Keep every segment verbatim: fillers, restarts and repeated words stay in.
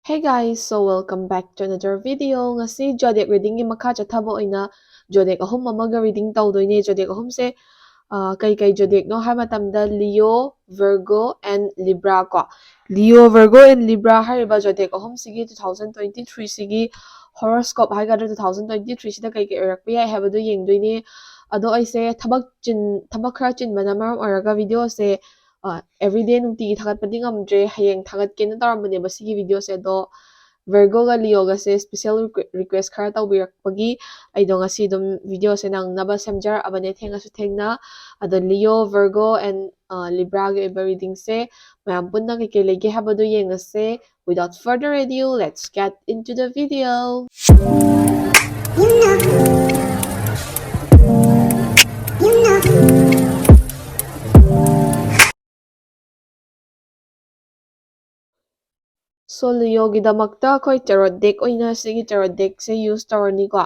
Hey guys, so welcome back to another video. ꯉꯁꯤ zodiac readingꯒꯤ ꯃꯈꯥ ꯆꯠꯊꯕ ꯑꯣꯏꯅ zodiac ꯑꯍꯨꯝ ꯑꯃꯒ reading ꯇꯧꯗꯣꯏꯅꯦ. Zodiac ꯑꯍꯨꯝꯁꯦ, ꯑ, ꯀꯩ ꯀꯩ zodiacꯅꯣ ꯍꯥꯏꯕ ꯃꯇꯝꯗ Leo, Virgo and Libra ꯀꯣ. Leo, Virgo and Libra ꯍꯥꯏꯔꯤꯕ zodiac ꯑꯍꯨꯝꯁꯤꯒꯤ two thousand twenty-three ꯁꯤꯒꯤ horoscope ꯍꯥꯏꯒꯗ꯭ꯔꯥ, two thousand twenty-three ꯁꯤꯗ ꯀꯩ ꯀꯩ ꯑꯣꯏꯔꯛꯄ ꯌꯥꯏ ꯍꯥꯏꯕꯗꯨ ꯌꯦꯡꯗꯣꯏꯅꯦ꯫ ꯑꯗꯣ ꯑꯩꯁꯦ ꯊꯕꯛ ꯆꯤꯟ-, ꯊꯕꯛ ꯈꯔ ꯆꯤꯟꯕꯅ ꯃꯔꯝ ꯑꯣꯏꯔꯒ videoꯁꯦ, ꯑ, everyday ꯅꯨꯡꯇꯤꯒꯤ ꯊꯥꯒꯠꯄꯗꯤ ꯉꯝꯗ꯭ꯔꯦ꯫ ꯍꯌꯦꯡ ꯊꯥꯒꯠꯀꯦꯅ ꯇꯧꯔꯝꯕꯅꯦꯕ ꯁꯤꯒꯤ videoꯁꯦ, ꯑꯗꯣ Virgoꯒ Leoꯒꯁꯦ special requ-, request ꯈꯔ ꯇꯧꯕꯤꯔꯛꯄꯒꯤ ꯑꯩꯗꯣ ꯉꯁꯤ ꯑꯗꯨꯝ videoꯁꯦ ꯅꯪꯅꯕ ꯁꯦꯝꯖꯔꯛꯑꯕꯅꯦ, ꯊꯦꯡꯉꯁꯨ ꯊꯦꯡꯅ꯫ ꯑꯗꯣ Leo, Virgo and, ꯑ, Libraꯒꯤ ꯑꯣꯏꯕ readingꯁꯦ ꯃꯌꯥꯝ ꯄꯨꯟꯅ ꯀꯩꯀꯩ ꯂꯩꯒꯦ ꯍꯥꯏꯕꯗꯣ ꯌꯦꯡꯉꯁꯦ꯫ Without further ado, let's get into the video. So, Leoꯒꯤꯗꯃꯛꯇ ꯑꯩꯈꯣꯏ tarot deck ꯑꯣꯏꯅ ꯁꯤꯒꯤ tarot deckꯁꯦ use ꯇꯧꯔꯅꯤꯀꯣ꯫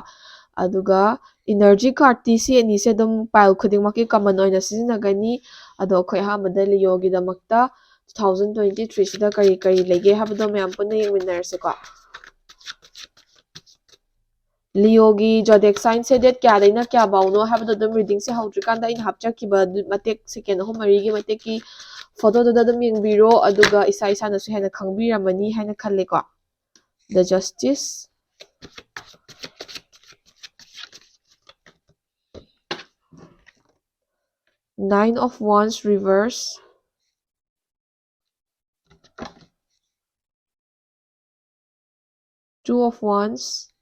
ꯑꯗꯨꯒ energy cardꯇꯤ ꯁꯤ ꯑꯅꯤꯁꯦ ꯑꯗꯨꯝ pile ꯈꯨꯗꯤꯡꯃꯛꯀꯤ common ꯑꯣꯏꯅ ꯁꯤꯖꯤꯟꯅꯒꯅꯤ꯫ ꯑꯗꯣ ꯑꯩꯈꯣꯏ ꯑꯍꯥꯟꯕꯗ Leoꯒꯤꯗꯃꯛꯇ two thousand twenty-three ꯁꯤꯗ ꯀꯔꯤ ꯀꯔꯤ ꯂꯩꯒꯦ ꯍꯥꯏꯕꯗꯣ ꯃꯌꯥꯝ ꯄꯨꯟꯅ ꯌꯦꯡꯃꯤꯟꯅꯔꯁꯤꯀꯣ꯫ Leoꯒꯤ zodiac signꯁꯦ date ꯀꯌꯥꯗꯩꯅ ꯀꯌꯥꯐꯧꯅꯣ ꯍꯥꯏꯕꯗꯣ ꯑꯗꯨꯝ readingꯁꯦ ꯍꯧꯗ꯭ꯔꯤꯀꯥꯟꯗ ꯑꯩꯅ ꯍꯥꯞꯆꯈꯤꯕ ꯑꯗꯨ ꯃꯇꯦꯛ second ꯑꯍꯨꯝ ꯃꯔꯤꯒꯤ ꯃꯇꯦꯛꯀꯤ photoꯗꯨꯗ ꯑꯗꯨꯝ ꯌꯦꯡꯕꯤꯔꯣ, ꯑꯗꯨꯒ ꯏꯁꯥ ꯏꯁꯥꯅꯁꯨ ꯍꯦꯟꯅ ꯈꯪꯕꯤꯔꯝꯃꯅꯤ ꯍꯥꯏꯅ ꯈꯜꯂꯦꯀꯣ꯫ The Justice, Nine of Wands reverse, Two of Wands,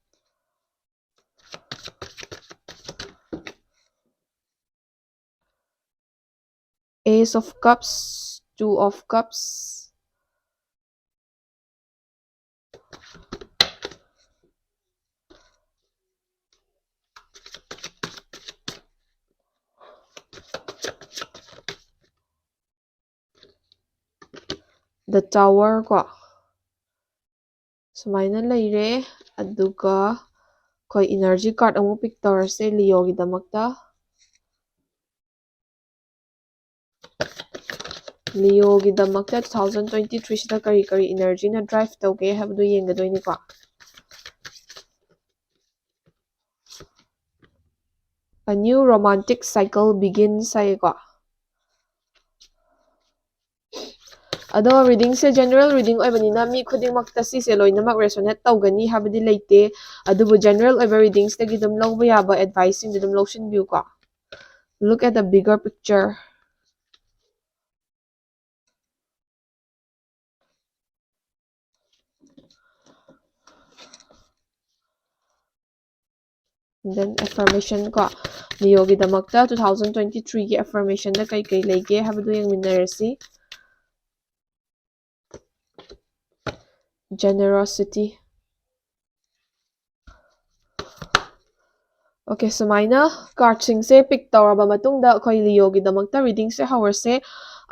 Ace of Cups, Two of Cups, The Tower ꯀꯣ꯫ ꯁꯨꯃꯥꯏꯅ ꯂꯩꯔꯦ꯫ ꯑꯗꯨꯒ ꯑꯩꯈꯣꯏ energy card ꯑꯃꯨꯛ pick ꯇꯧꯔꯁꯦ Leoꯒꯤꯗꯃꯛꯇ꯫ Leoꯒꯤꯗꯃꯛꯇ two thousand twenty three ꯁꯤꯗ ꯀꯔꯤ ꯀꯔꯤ energyꯅ drive ꯇꯧꯒꯦ ꯍꯥꯏꯕꯗꯨ ꯌꯦꯡꯒꯗꯣꯏꯅꯤꯀꯣ꯫ A new romantic cycle begins ꯍꯥꯏꯌꯦꯀꯣ꯫ ꯑꯗꯣ readingꯁꯦ general reading ꯑꯣꯏꯕꯅꯤꯅ ꯃꯤ ꯈꯨꯗꯤꯡꯃꯛꯇ ꯁꯤꯁꯦ ꯂꯣꯏꯅꯃꯛ resonate ꯇꯧꯒꯅꯤ ꯍꯥꯏꯕꯗꯤ ꯂꯩꯇꯦ꯫ ꯑꯗꯨꯕꯨ general ꯑꯣꯏꯕ readingꯁꯤꯗꯒꯤ ꯑꯗꯨꯝ ꯂꯧꯕ ꯌꯥꯕ adviceꯁꯤꯡꯗꯤ ꯑꯗꯨꯝ ꯂꯧꯁꯤꯟꯕꯤꯌꯨꯀꯣ꯫ Look at the bigger picture. Then affirmation ꯀꯣ, Leoꯒꯤꯗꯃꯛꯇ two thousand twenty threeꯒꯤ affirmationꯗ ꯀꯩ ꯀꯩ ꯂꯩꯒꯦ ꯍꯥꯏꯕꯗꯨ ꯌꯦꯡꯃꯤꯟꯅꯔꯁꯤ꯫ Generosity. Okay, ꯁꯨꯃꯥꯏꯅ cardꯁꯤꯡꯁꯦ pick ꯇꯧꯔꯕ ꯃꯇꯨꯡꯗ ꯑꯩꯈꯣꯏ Leoꯒꯤꯗꯃꯛꯇ readingꯁꯦ ꯍꯧꯔꯁꯦ꯫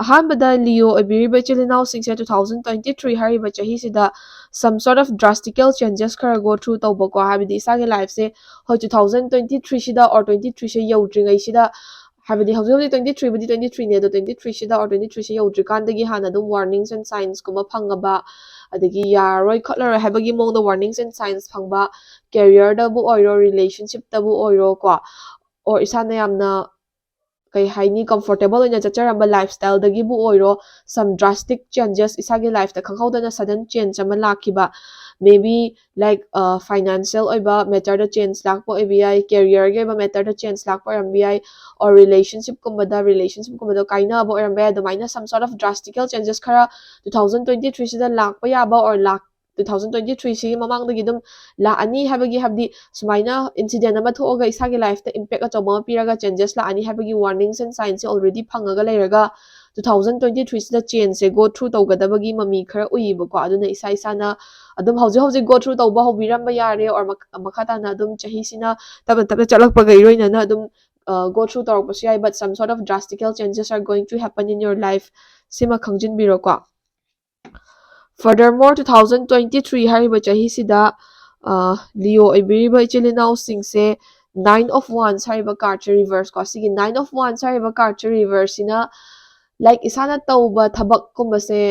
ꯑꯍꯥꯟꯕꯗ Leo ꯑꯣꯏꯕꯤꯔꯤꯕ ꯏꯆꯤꯜ ꯏꯅꯥꯎꯁꯤꯡꯁꯦ two thousand twenty three ꯍꯥꯏꯔꯤꯕ ꯆꯍꯤꯁꯤꯗ some sort of drastical changes ꯈꯔ go through ꯇꯧꯕꯀꯣ, ꯍꯥꯏꯕꯗꯤ ꯏꯁꯥꯒꯤ lifeꯁꯦ ꯍꯣꯏ two thousand twenty three ꯁꯤꯗ or twenty three ꯁꯦ ꯌꯧꯗ꯭ꯔꯤꯉꯩꯁꯤꯗ, ꯍꯥꯏꯕꯗꯤ ꯍꯧꯖꯤꯛ ꯍꯧꯖꯤꯛ twenty threeꯕꯨꯗꯤ twenty threeꯅꯦ, ꯑꯗꯣ twenty three ꯁꯤꯗ or twenty three ꯁꯦ ꯌꯧꯗ꯭ꯔꯤꯀꯥꯟꯗꯒꯤ ꯍꯥꯟꯅ ꯑꯗꯨꯝ warnings and signsꯀꯨꯝꯕ ꯐꯪꯉꯕ, ꯑꯗꯒꯤ ꯌꯥꯔꯔꯣꯏ ꯈꯣꯠꯂꯔꯣꯏ ꯍꯥꯏꯕꯒꯤ ꯃꯑꯣꯡꯗ warnings and signs ꯐꯪꯕ, careerꯗꯕꯨ ꯑꯣꯏꯔꯣ, relationshipꯇꯕꯨ ꯑꯣꯏꯔꯣ ꯀꯣ, or ꯏꯁꯥꯅ ꯌꯥꯝꯅ ꯀꯩ ꯍꯥꯏꯅꯤ, comfortable ꯑꯣꯏꯅ ꯆꯠꯆꯔꯝꯕ lifestyleꯗꯒꯤꯕꯨ ꯑꯣꯏꯔꯣ, some drastic changes, ꯏꯁꯥꯒꯤ lifeꯇ ꯈꯪꯍꯧꯗꯅ sudden change ꯑꯃ ꯂꯥꯛꯈꯤꯕ, maybe like financial ꯑꯣꯏꯕ matterꯗ change ꯂꯥꯛꯄ ꯑꯣꯏꯕ ꯌꯥꯏ, careerꯒꯤ ꯑꯣꯏꯕ matterꯗ change ꯂꯥꯛꯄ ꯑꯣꯏꯔꯝꯕ ꯌꯥꯏ, or relationshipꯀꯨꯝꯕꯗ, relationshipꯀꯨꯝꯕꯗ ꯀꯥꯏꯅꯕ ꯑꯣꯏꯔꯝꯕ ꯌꯥꯏ꯫ ꯑꯗꯨꯃꯥꯏꯅ some sort of drastical changes ꯈꯔ two thousand twenty three ꯁꯤꯗ ꯂꯥꯛꯄ ꯌꯥꯕ or lakh two thousand twenty three ꯁꯤꯒꯤ ꯃꯃꯥꯡꯗꯒꯤ ꯑꯗꯨꯝ ꯂꯥꯛꯑꯅꯤ ꯍꯥꯏꯕꯒꯤ, ꯍꯥꯏꯕꯗꯤ ꯁꯨꯃꯥꯏꯅ incident ꯑꯃ ꯊꯣꯛꯑꯒ ꯏꯁꯥꯒꯤ lifeꯇ impact ꯑꯆꯧꯕ ꯑꯃ ꯄꯤꯔꯒ changes ꯂꯥꯛꯑꯅꯤ ꯍꯥꯏꯕꯒꯤ warnings and signsꯁꯦ already ꯐꯪꯉꯒ ꯂꯩꯔꯒ two thousand twenty three ꯁꯤꯗ changeꯁꯦ go through ꯇꯧꯒꯗꯕꯒꯤ ꯃꯃꯤ ꯈꯔ ꯎꯏꯌꯦꯕꯀꯣ꯫ ꯑꯗꯨꯅ ꯏꯁꯥ ꯏꯁꯥꯅ ꯑꯗꯨꯝ ꯍꯧꯖꯤꯛ ꯍꯧꯖꯤꯛ go through ꯇꯧꯕ ꯍꯧꯕꯤꯔꯝꯕ ꯌꯥꯔꯦ, or ꯃꯈꯥ ꯇꯥꯅ ꯑꯗꯨꯝ ꯆꯍꯤꯁꯤꯅ ꯇꯞꯅ ꯇꯞꯅ ꯆꯠꯂꯛꯄꯒ ꯏꯔꯣꯏꯅꯅ ꯑꯗꯨꯝ go through ꯇꯧꯔꯛꯄꯁꯨ ꯌꯥꯏ, but some sort of drastical changes are going to happen in your life, ꯁꯤꯃ ꯈꯪꯖꯤꯟꯕꯤꯔꯣꯀꯣ꯫ Furthermore, two thousand twenty three ꯍꯥꯏꯔꯤꯕ ꯆꯍꯤꯁꯤꯗ Leo ꯑꯣꯏꯕꯤꯔꯤꯕ ꯏꯆꯤꯜ ꯏꯅꯥꯎꯁꯤꯡꯁꯦ nine of wands ꯍꯥꯏꯔꯤꯕ cardꯁꯦ reverse ꯀꯣ, ꯁꯤꯒꯤ nine of wands ꯍꯥꯏꯔꯤꯕ cardꯁꯦ reverseꯁꯤꯅ Like ꯏꯁꯥꯅ ꯇꯧꯕ ꯊꯕꯛꯀꯨꯝꯕꯁꯦ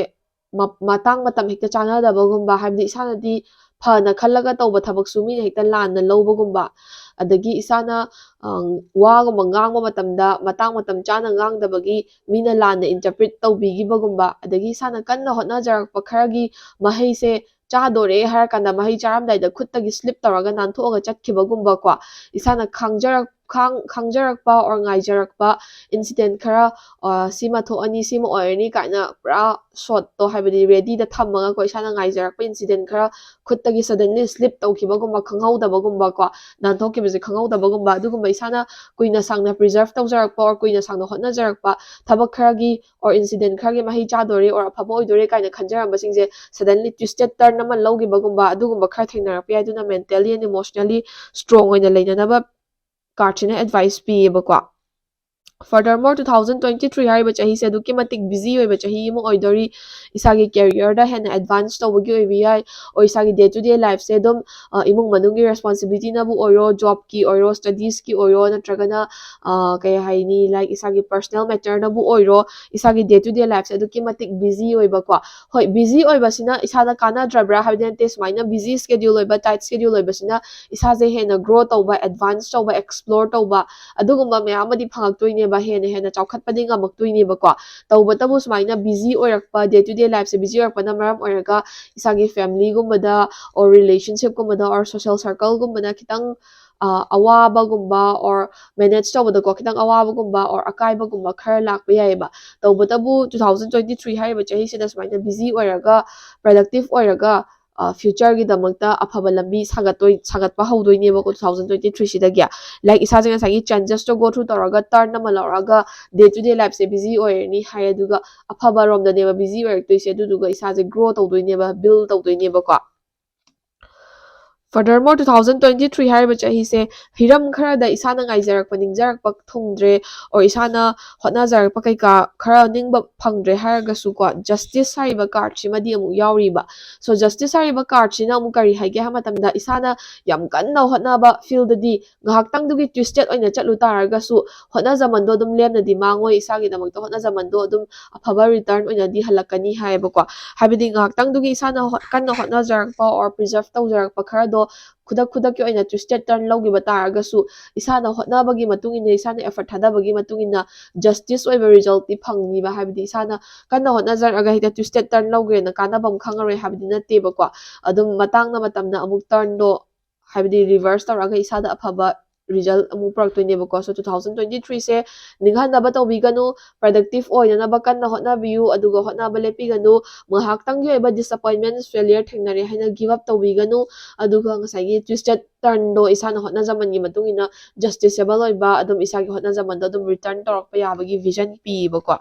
ꯃ- ꯃꯇꯥꯡ ꯃꯇꯝ ꯍꯦꯛꯇ ꯆꯥꯟꯅꯗꯕꯒꯨꯝꯕ, ꯍꯥꯏꯕꯗꯤ ꯏꯁꯥꯅꯗꯤ ꯐꯅ ꯈꯜꯂꯒ ꯇꯧꯕ ꯊꯕꯛꯁꯨ ꯃꯤꯅ ꯍꯦꯛꯇ ꯂꯥꯟꯅ ꯂꯧꯕꯒꯨꯝꯕ, ꯑꯗꯒꯤ ꯏꯁꯥꯅ ꯑ, ꯋꯥꯒꯨꯝꯕ ꯉꯥꯡꯕ ꯃꯇꯝꯗ ꯃꯇꯥꯡ ꯃꯇꯝ ꯆꯥꯅ ꯉꯥꯡꯗꯕꯒꯤ ꯃꯤꯅ ꯂꯥꯟꯅ interpret ꯇꯧꯕꯤꯈꯤꯕꯒꯨꯝꯕ, ꯑꯗꯒꯤ ꯏꯁꯥꯅ ꯀꯟꯅ ꯍꯣꯠꯅꯖꯔꯛꯄ ꯈꯔꯒꯤ ꯃꯍꯩꯁꯦ ꯆꯥꯗꯣꯔꯦ ꯍꯥꯏꯔ ꯀꯥꯟꯗ ꯃꯍꯩ ꯆꯥꯔꯝꯗꯥꯏꯗ ꯈꯨꯠꯇꯒꯤ slip ꯇꯧꯔꯒ ꯅꯥꯟꯊꯣꯛꯑꯒ ꯆꯠꯈꯤꯕꯒꯨꯝꯕꯀꯣ, ꯏꯁꯥꯅ ꯈꯪꯖꯔꯛ ꯈꯥꯡ- ꯈꯪꯖꯔꯛꯄ or ꯉꯥꯏꯖꯔꯛꯄ incident ꯈꯔ, ꯑ, ꯁꯤꯃ ꯊꯣꯛꯑꯅꯤ, ꯁꯤꯃ ꯑꯣꯏꯔꯅꯤ ꯀꯥꯏꯅ ꯄꯨꯔꯥ shot ꯇꯣ, ꯍꯥꯏꯕꯗꯤ ready ꯗ ꯊꯝꯃꯒꯀꯣ, ꯏꯁꯥꯅ ꯉꯥꯏꯖꯔꯛꯄ incident ꯈꯔ, ꯈꯨꯠꯇꯒꯤ suddenly slip ꯇꯧꯈꯤꯕꯒꯨꯝꯕ, ꯈꯪꯍꯧꯗꯕꯒꯨꯝꯕꯀꯣ, ꯅꯥꯟꯊꯣꯛꯈꯤꯕꯁꯦ ꯈꯪꯍꯧꯗꯕꯒꯨꯝꯕ, ꯑꯗꯨꯒꯨꯝꯕ ꯏꯁꯥꯅ ꯀꯨꯏꯅ ꯁꯥꯡꯅ preserve ꯇꯧꯖꯔꯛꯄ or ꯀꯨꯏꯅ ꯁꯥꯡꯅ ꯍꯣꯠꯅꯖꯔꯛꯄ ꯊꯕꯛ ꯈꯔꯒꯤ or incident ꯈꯔꯒꯤ ꯃꯍꯩ ꯆꯥꯗꯣꯔꯦ or ꯑꯐꯕ ꯑꯣꯏꯗꯣꯔꯦ ꯀꯥꯏꯅ ꯈꯟꯖꯔꯝꯕꯁꯤꯡꯁꯦ suddenly twisted turn ꯑꯃ ꯂꯧꯈꯤꯕꯒꯨꯝꯕ, ꯑꯗꯨꯒꯨꯝꯕ ꯈꯔ ꯊꯦꯡꯅꯔꯛꯄ ꯌꯥꯏ꯫ ꯑꯗꯨꯅ mentally and emotionally strong ꯑꯣꯏꯅ ꯂꯩꯅꯅꯕ card ꯁꯤꯅ advice ꯄꯤꯌꯦꯕꯀꯣ꯫ Furthermore, two thousand twenty three ꯍꯥꯏꯔꯤꯕ ꯆꯍꯤꯁꯦ ꯑꯗꯨꯛꯀꯤ ꯃꯇꯤꯛ busy ꯑꯣꯏꯕ ꯆꯍꯤ ꯑꯃ ꯑꯣꯏꯗꯣꯔꯤ꯫ ꯏꯁꯥꯒꯤ career ꯗ ꯍꯦꯟꯅ advance ꯇꯧꯕꯒꯤ ꯑꯣꯏꯕ ꯌꯥꯏ, or ꯏꯁꯥꯒꯤ day to day life ꯁꯦ ꯑꯗꯨꯝ, ꯑ, ꯏꯃꯨꯡ ꯃꯅꯨꯡꯒꯤ responsibility ꯅꯕꯨ ꯑꯣꯏꯔꯣ, job ꯀꯤ ꯑꯣꯏꯔꯣ, studies ꯀꯤ ꯑꯣꯏꯔꯣ, ꯅꯠꯇ꯭ꯔꯒꯅ, ꯑ, ꯀꯩ ꯍꯥꯏꯅꯤ, like ꯏꯁꯥꯒꯤ personal matter ꯅꯕꯨ ꯑꯣꯏꯔꯣ, ꯏꯁꯥꯒꯤ day to day life ꯁꯦ ꯑꯗꯨꯛꯀꯤ ꯃꯇꯤꯛ busy ꯑꯣꯏꯕꯀꯣ꯫ ꯍꯣꯏ, busy ꯑꯣꯏꯕꯁꯤꯅ ꯏꯁꯥꯗ ꯀꯥꯟꯅꯗ꯭ꯔꯕ꯭ꯔꯥ ꯍꯥꯏꯕꯗꯤ ꯅꯠꯇꯦ꯫ ꯁꯨꯃꯥꯏꯅ busy schedule ꯑꯣꯏꯕ, tight schedule ꯑꯣꯏꯕꯁꯤꯅ ꯏꯁꯥꯁꯦ ꯍꯦꯟꯅ grow ꯇꯧꯕ, advance ꯇꯧꯕ, explore ꯇꯧꯕ, ꯑꯗꯨꯒꯨꯝꯕ ꯃꯌꯥꯝ ꯑꯃꯗꯤ ꯐꯪꯉꯛꯇꯣꯏꯅꯦꯕ, ꯍꯦꯟꯅ ꯍꯦꯟꯅ ꯆꯥꯎꯈꯠꯄꯗꯤ ꯉꯝꯃꯛꯇꯣꯏꯅꯦꯕꯀꯣ꯫ ꯇꯧꯕꯇꯕꯨ ꯁꯨꯃꯥꯏꯅ busy ꯑꯣꯏꯔꯛꯄ, day to day life say busy ꯑꯣꯏꯔꯛꯄꯅ ꯃꯔꯝ ꯑꯣꯏꯔꯒ ꯏꯁꯥꯒꯤ family ꯒꯨꯝꯕꯗ or relationship ꯀꯨꯝꯕꯗ or social circle ꯒꯨꯝꯕꯗ ꯈꯤꯇꯪ, ꯑ, ꯑꯋꯥꯕꯒꯨꯝꯕ or manage ꯇꯧꯕꯗꯀꯣ ꯈꯤꯇꯪ ꯑꯋꯥꯕꯒꯨꯝꯕ or ꯑꯀꯥꯏꯕꯒꯨꯝꯕ ꯈꯔ ꯂꯥꯛꯄ ꯌꯥꯏꯑꯕ꯫ ꯇꯧꯕꯇꯕꯨ two thousand twenty three ꯍꯥꯏꯔꯤꯕ ꯆꯍꯤꯁꯤꯗ ꯁꯨꯃꯥꯏꯅ busy ꯑꯣꯏꯔꯒ, productive ꯑꯣꯏꯔꯒ, ꯑ, future ꯒꯤꯗꯃꯛꯇ ꯑꯐꯕ ꯂꯝꯕꯤ ꯁꯥꯒꯠꯇꯣꯏ-, ꯁꯥꯒꯠꯄ ꯍꯧꯗꯣꯏꯅꯦꯕꯀꯣ two thousand twenty three ꯁꯤꯗꯒꯤ꯫ Like ꯏꯁꯥꯁꯦ ꯉꯁꯥꯏꯒꯤ changes ꯇꯣ go through ꯇꯧꯔꯒ turn ꯑꯃ ꯂꯧꯔꯒ day to day life say busy ꯑꯣꯏꯔꯅꯤ ꯍꯥꯏ, ꯑꯗꯨꯒ ꯑꯐꯕ ꯔꯣꯝꯗꯅꯦꯕ busy ꯑꯣꯏꯔꯛꯇꯣꯏꯁꯦ, ꯑꯗꯨꯗꯨꯒ ꯏꯁꯥꯁꯦ grow ꯇꯧꯗꯣꯏꯅꯦꯕ, build ꯇꯧꯗꯣꯏꯅꯦꯕꯀꯣ꯫ Furthermore, two thousand twenty three ꯍꯥꯏꯔꯤꯕ ꯆꯍꯤꯁꯦ ꯍꯤꯔꯝ ꯈꯔꯗ ꯏꯁꯥꯅ ꯉꯥꯏꯖꯔꯛꯄ, ꯅꯤꯡꯖꯔꯛꯄ ꯊꯨꯡꯗ꯭ꯔꯦ, or ꯏꯁꯥꯅ ꯍꯣꯠꯅꯖꯔꯛꯄ ꯀꯩꯀꯥ ꯈꯔ ꯅꯤꯡꯕ ꯐꯪꯗ꯭ꯔꯦ ꯍꯥꯏꯔꯒꯁꯨ ꯀꯣ, Justice ꯍꯥꯏꯔꯤꯕ card ꯁꯤꯃꯗꯤ ꯑꯃꯨꯛ ꯌꯥꯎꯔꯤꯕ꯫ So Justice ꯍꯥꯏꯔꯤꯕ card ꯁꯤꯅ ꯑꯃꯨꯛ ꯀꯔꯤ ꯍꯥꯏꯒꯦ ꯍꯥꯏꯕ ꯃꯇꯝꯗ, ꯏꯁꯥꯅ ꯌꯥꯝ ꯀꯟꯅ ꯍꯣꯠꯅꯕ field ꯗꯗꯤ ꯉꯥꯏꯍꯥꯛꯇꯪꯗꯨꯒꯤ twisted ꯑꯣꯏꯅ ꯆꯠꯂꯨ ꯇꯥꯔꯒꯁꯨ, ꯍꯣꯠꯅꯖꯃꯟꯗꯣ ꯑꯗꯨꯝ ꯂꯦꯝꯅꯗꯤ ꯃꯥꯡꯉꯣꯏ, ꯏꯁꯥꯒꯤꯗꯃꯛꯇ ꯍꯣꯠꯅꯖꯃꯟꯗꯣ ꯑꯗꯨꯝ ꯑꯐꯕ return ꯑꯣꯏꯅꯗꯤ ꯍꯜꯂꯛꯀꯅꯤ ꯍꯥꯏꯌꯦꯕꯀꯣ꯫ ꯍꯥꯏꯕꯗꯤ ꯉꯥꯏꯍꯥꯛꯇꯪꯗꯨꯒꯤ ꯏꯁꯥꯅ ꯍꯣꯠ-, ꯀꯟꯅ ꯍꯣꯠꯅꯖꯔꯛꯄ or preserve ꯇꯧꯖꯔꯛꯄ ꯈꯔꯗꯣ ꯈꯨꯗꯛ ꯈꯨꯗꯛꯀꯤ ꯑꯣꯏꯅ twisted turn ꯂꯧꯈꯤꯕ ꯇꯥꯔꯒꯁꯨ, ꯏꯁꯥꯅ ꯍꯣꯠꯅꯕꯒꯤ ꯃꯇꯨꯡ ꯏꯟꯅ, ꯏꯁꯥꯅ effort ꯊꯥꯗꯕꯒꯤ ꯃꯇꯨꯡ ꯏꯟꯅ justice ꯑꯣꯏꯕ result ꯇꯤ ꯐꯪꯅꯤꯕ꯫ ꯍꯥꯏꯕꯗꯤ ꯏꯁꯥꯅ ꯀꯟꯅ ꯍꯣꯠꯅꯖꯔꯒ ꯍꯦꯛꯇ twisted turn ꯂꯧꯈ꯭ꯔꯦꯅ ꯀꯥꯟꯅꯕ ꯑꯃ ꯈꯪꯉꯔꯣꯏ ꯍꯥꯏꯕꯗꯤ ꯅꯠꯇꯦꯕꯀꯣ꯫ ꯑꯗꯨꯝ ꯃꯇꯥꯡꯅ ꯃꯇꯝꯅ ꯑꯃꯨꯛ turn ꯗꯣ, ꯍꯥꯏꯕꯗꯤ reverse ꯇꯧꯔꯒ ꯏꯁꯥꯗ ꯑꯐꯕ result ꯑꯃꯨꯛ ꯄꯨꯔꯛꯇꯣꯏꯅꯦꯕꯀꯣ꯫ So two thousand twenty three ꯁꯦ ꯅꯤꯡꯍꯟꯅꯕ ꯇꯧꯕꯤꯒꯅꯨ, productive ꯑꯣꯏꯅꯅꯕ ꯀꯟꯅ ꯍꯣꯠꯅꯕꯤꯌꯨ, ꯑꯗꯨꯒ ꯍꯣꯠꯅꯕ ꯂꯦꯞꯄꯤꯒꯅꯨ꯫ ꯉꯥꯏꯍꯥꯛꯇꯪꯒꯤ ꯑꯣꯏꯕ disappointment, failure ꯊꯦꯡꯅꯔꯦ ꯍꯥꯏꯅ give up ꯇꯧꯕꯤꯒꯅꯨ꯫ ꯑꯗꯨꯒ ꯉꯁꯥꯏꯒꯤ twisted turn ꯗꯣ ꯏꯁꯥꯅ ꯍꯣꯠꯅꯖꯃꯟꯒꯤ ꯃꯇꯨꯡ ꯏꯟꯅ justiciable ꯑꯣꯏꯕ, ꯑꯗꯨꯝ ꯏꯁꯥꯒꯤ ꯍꯣꯠꯅꯖꯃꯟꯗꯣ ꯑꯗꯨꯝ return ꯇꯧꯔꯛꯄ ꯌꯥꯕꯒꯤ vision ꯄꯤꯌꯦꯕꯀꯣ꯫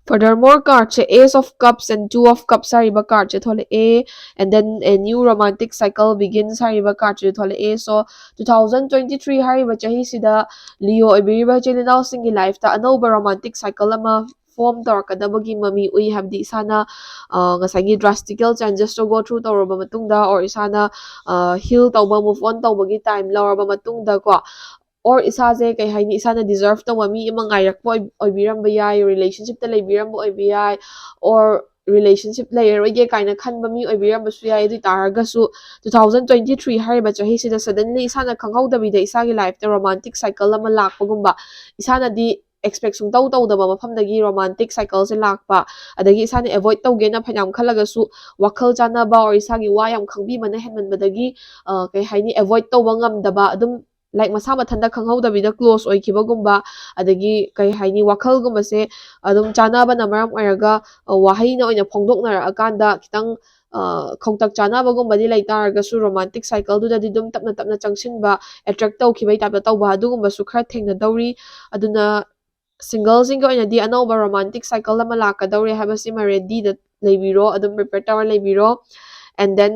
Furthermore, card say Ace of Cups and Two of Cups ꯍꯥꯏꯔꯤꯕ card ꯁꯦ ꯊꯣꯛꯂꯛꯑꯦ, and then a new romantic cycle begins ꯍꯥꯏꯔꯤꯕ card ꯁꯦ ꯊꯣꯛꯂꯛꯑꯦ꯫ So two thousand twenty three ꯍꯥꯏꯔꯤꯕ ꯆꯍꯤꯁꯤꯗ Leo ꯑꯣꯏꯕꯤꯔꯤꯕ ꯏꯆꯤꯜ ꯏꯅꯥꯎꯁꯤꯡꯒꯤ life ꯇ ꯑꯅꯧꯕ romantic cycle ꯑꯃ form ꯇꯧꯔꯛꯀꯗꯕꯒꯤ ꯃꯃꯤ ꯎꯏ꯫ ꯍꯥꯏꯕꯗꯤ ꯏꯁꯥꯅ, ꯑ, ꯉꯁꯥꯏꯒꯤ drastical changes ꯇꯣ go through ꯇꯧꯔꯕ ꯃꯇꯨꯡꯗ, or ꯏꯁꯥꯅ, ꯑ, heal ꯇꯧꯕ, move on ꯇꯧꯕꯒꯤ time ꯂꯧꯔꯕ ꯃꯇꯨꯡꯗ ꯀꯣ, or ꯏꯁꯥꯁꯦ ꯀꯩ ꯍꯥꯏꯅꯤ, ꯏꯁꯥꯅ deserve ꯇꯧꯕ ꯃꯤ ꯑꯃ ꯉꯥꯏꯔꯛꯄ ꯑꯣꯏ-, ꯑꯣꯏꯕꯤꯔꯝꯕ ꯌꯥꯏ, relationship ꯇ ꯂꯩꯕꯤꯔꯝꯕ ꯑꯣꯏꯕ ꯌꯥꯏ, or relationship ꯂꯩꯔꯔꯣꯏꯒꯦ ꯀꯥꯏꯅ ꯈꯟꯕ ꯃꯤ ꯑꯣꯏꯕꯤꯔꯝꯕꯁꯨ ꯌꯥꯏ꯫ ꯑꯗꯨ ꯑꯣꯏ ꯇꯥꯔꯒꯁꯨ two thousand twenty three ꯍꯥꯏꯔꯤꯕ ꯆꯍꯤꯁꯤꯗ suddenly ꯏꯁꯥꯅ ꯈꯪꯍꯧꯗꯕꯤꯗ ꯏꯁꯥꯒꯤ life ꯇ romantic cycle ꯑꯃ ꯂꯥꯛꯄꯒꯨꯝꯕ, ꯏꯁꯥꯅꯗꯤ expect ꯁꯨꯡꯇꯧ ꯇꯧꯗꯕ ꯃꯐꯝꯗꯒꯤ romantic cycle ꯁꯦ ꯂꯥꯛꯄ, ꯑꯗꯒꯤ ꯏꯁꯥꯅ avoid ꯇꯧꯒꯦꯅ ꯐꯅꯌꯥꯝ ꯈꯜꯂꯒꯁꯨ ꯋꯥꯈꯜ ꯆꯥꯟꯅꯕ or ꯏꯁꯥꯒꯤ ꯋꯥ ꯌꯥꯝ ꯈꯪꯕꯤꯕꯅ ꯍꯦꯟꯃꯟꯕꯗꯒꯤ, ꯑ, ꯀꯩ ꯍꯥꯏꯅꯤ, avoid ꯇꯧꯕ ꯉꯝꯗꯕ, ꯑꯗꯨꯝ, like, ꯃꯁꯥ ꯃꯊꯟꯇ ꯈꯪꯍꯧꯗꯕꯤꯗ close ꯑꯣꯏꯈꯤꯕꯒꯨꯝꯕ, ꯑꯗꯒꯤ ꯀꯩ ꯍꯥꯏꯅꯤ, ꯋꯥꯈꯜꯒꯨꯝꯕꯁꯦ ꯑꯗꯨꯝ ꯆꯥꯟꯅꯕꯅ ꯃꯔꯝ ꯑꯣꯏꯔꯒ, ꯑ, ꯋꯥꯍꯩꯅ ꯑꯣꯏꯅ ꯐꯣꯡꯗꯣꯛꯅꯔꯛꯑꯀꯥꯟꯗ ꯈꯤꯇꯪ, ꯑ, ꯈꯧꯇꯛ ꯆꯥꯟꯅꯕꯒꯨꯝꯕꯗꯤ ꯂꯩ ꯇꯥꯔꯒꯁꯨ romantic cycle ꯗꯨꯗꯗꯤ ꯑꯗꯨꯝ ꯇꯞꯅ ꯇꯞꯅ ꯆꯪꯁꯤꯟꯕ, attract ꯇꯧꯈꯤꯕꯩ type ꯇ ꯇꯧꯕ, ꯑꯗꯨꯒꯨꯝꯕꯁꯨ ꯈꯔ ꯊꯦꯡꯅꯗꯧꯔꯤ꯫ ꯑꯗꯨꯅ single ꯁꯤꯡꯒꯤ ꯑꯣꯏꯅꯗꯤ ꯑꯅꯧꯕ romantic cycle ꯑꯃ ꯂꯥꯛꯀꯗꯧꯔꯦ ꯍꯥꯏꯕꯁꯤꯃ ready ꯗ ꯂꯩꯕꯤꯔꯣ, ꯑꯗꯨꯝ prepare ꯇꯧꯔ ꯂꯩꯕꯤꯔꯣ꯫ And then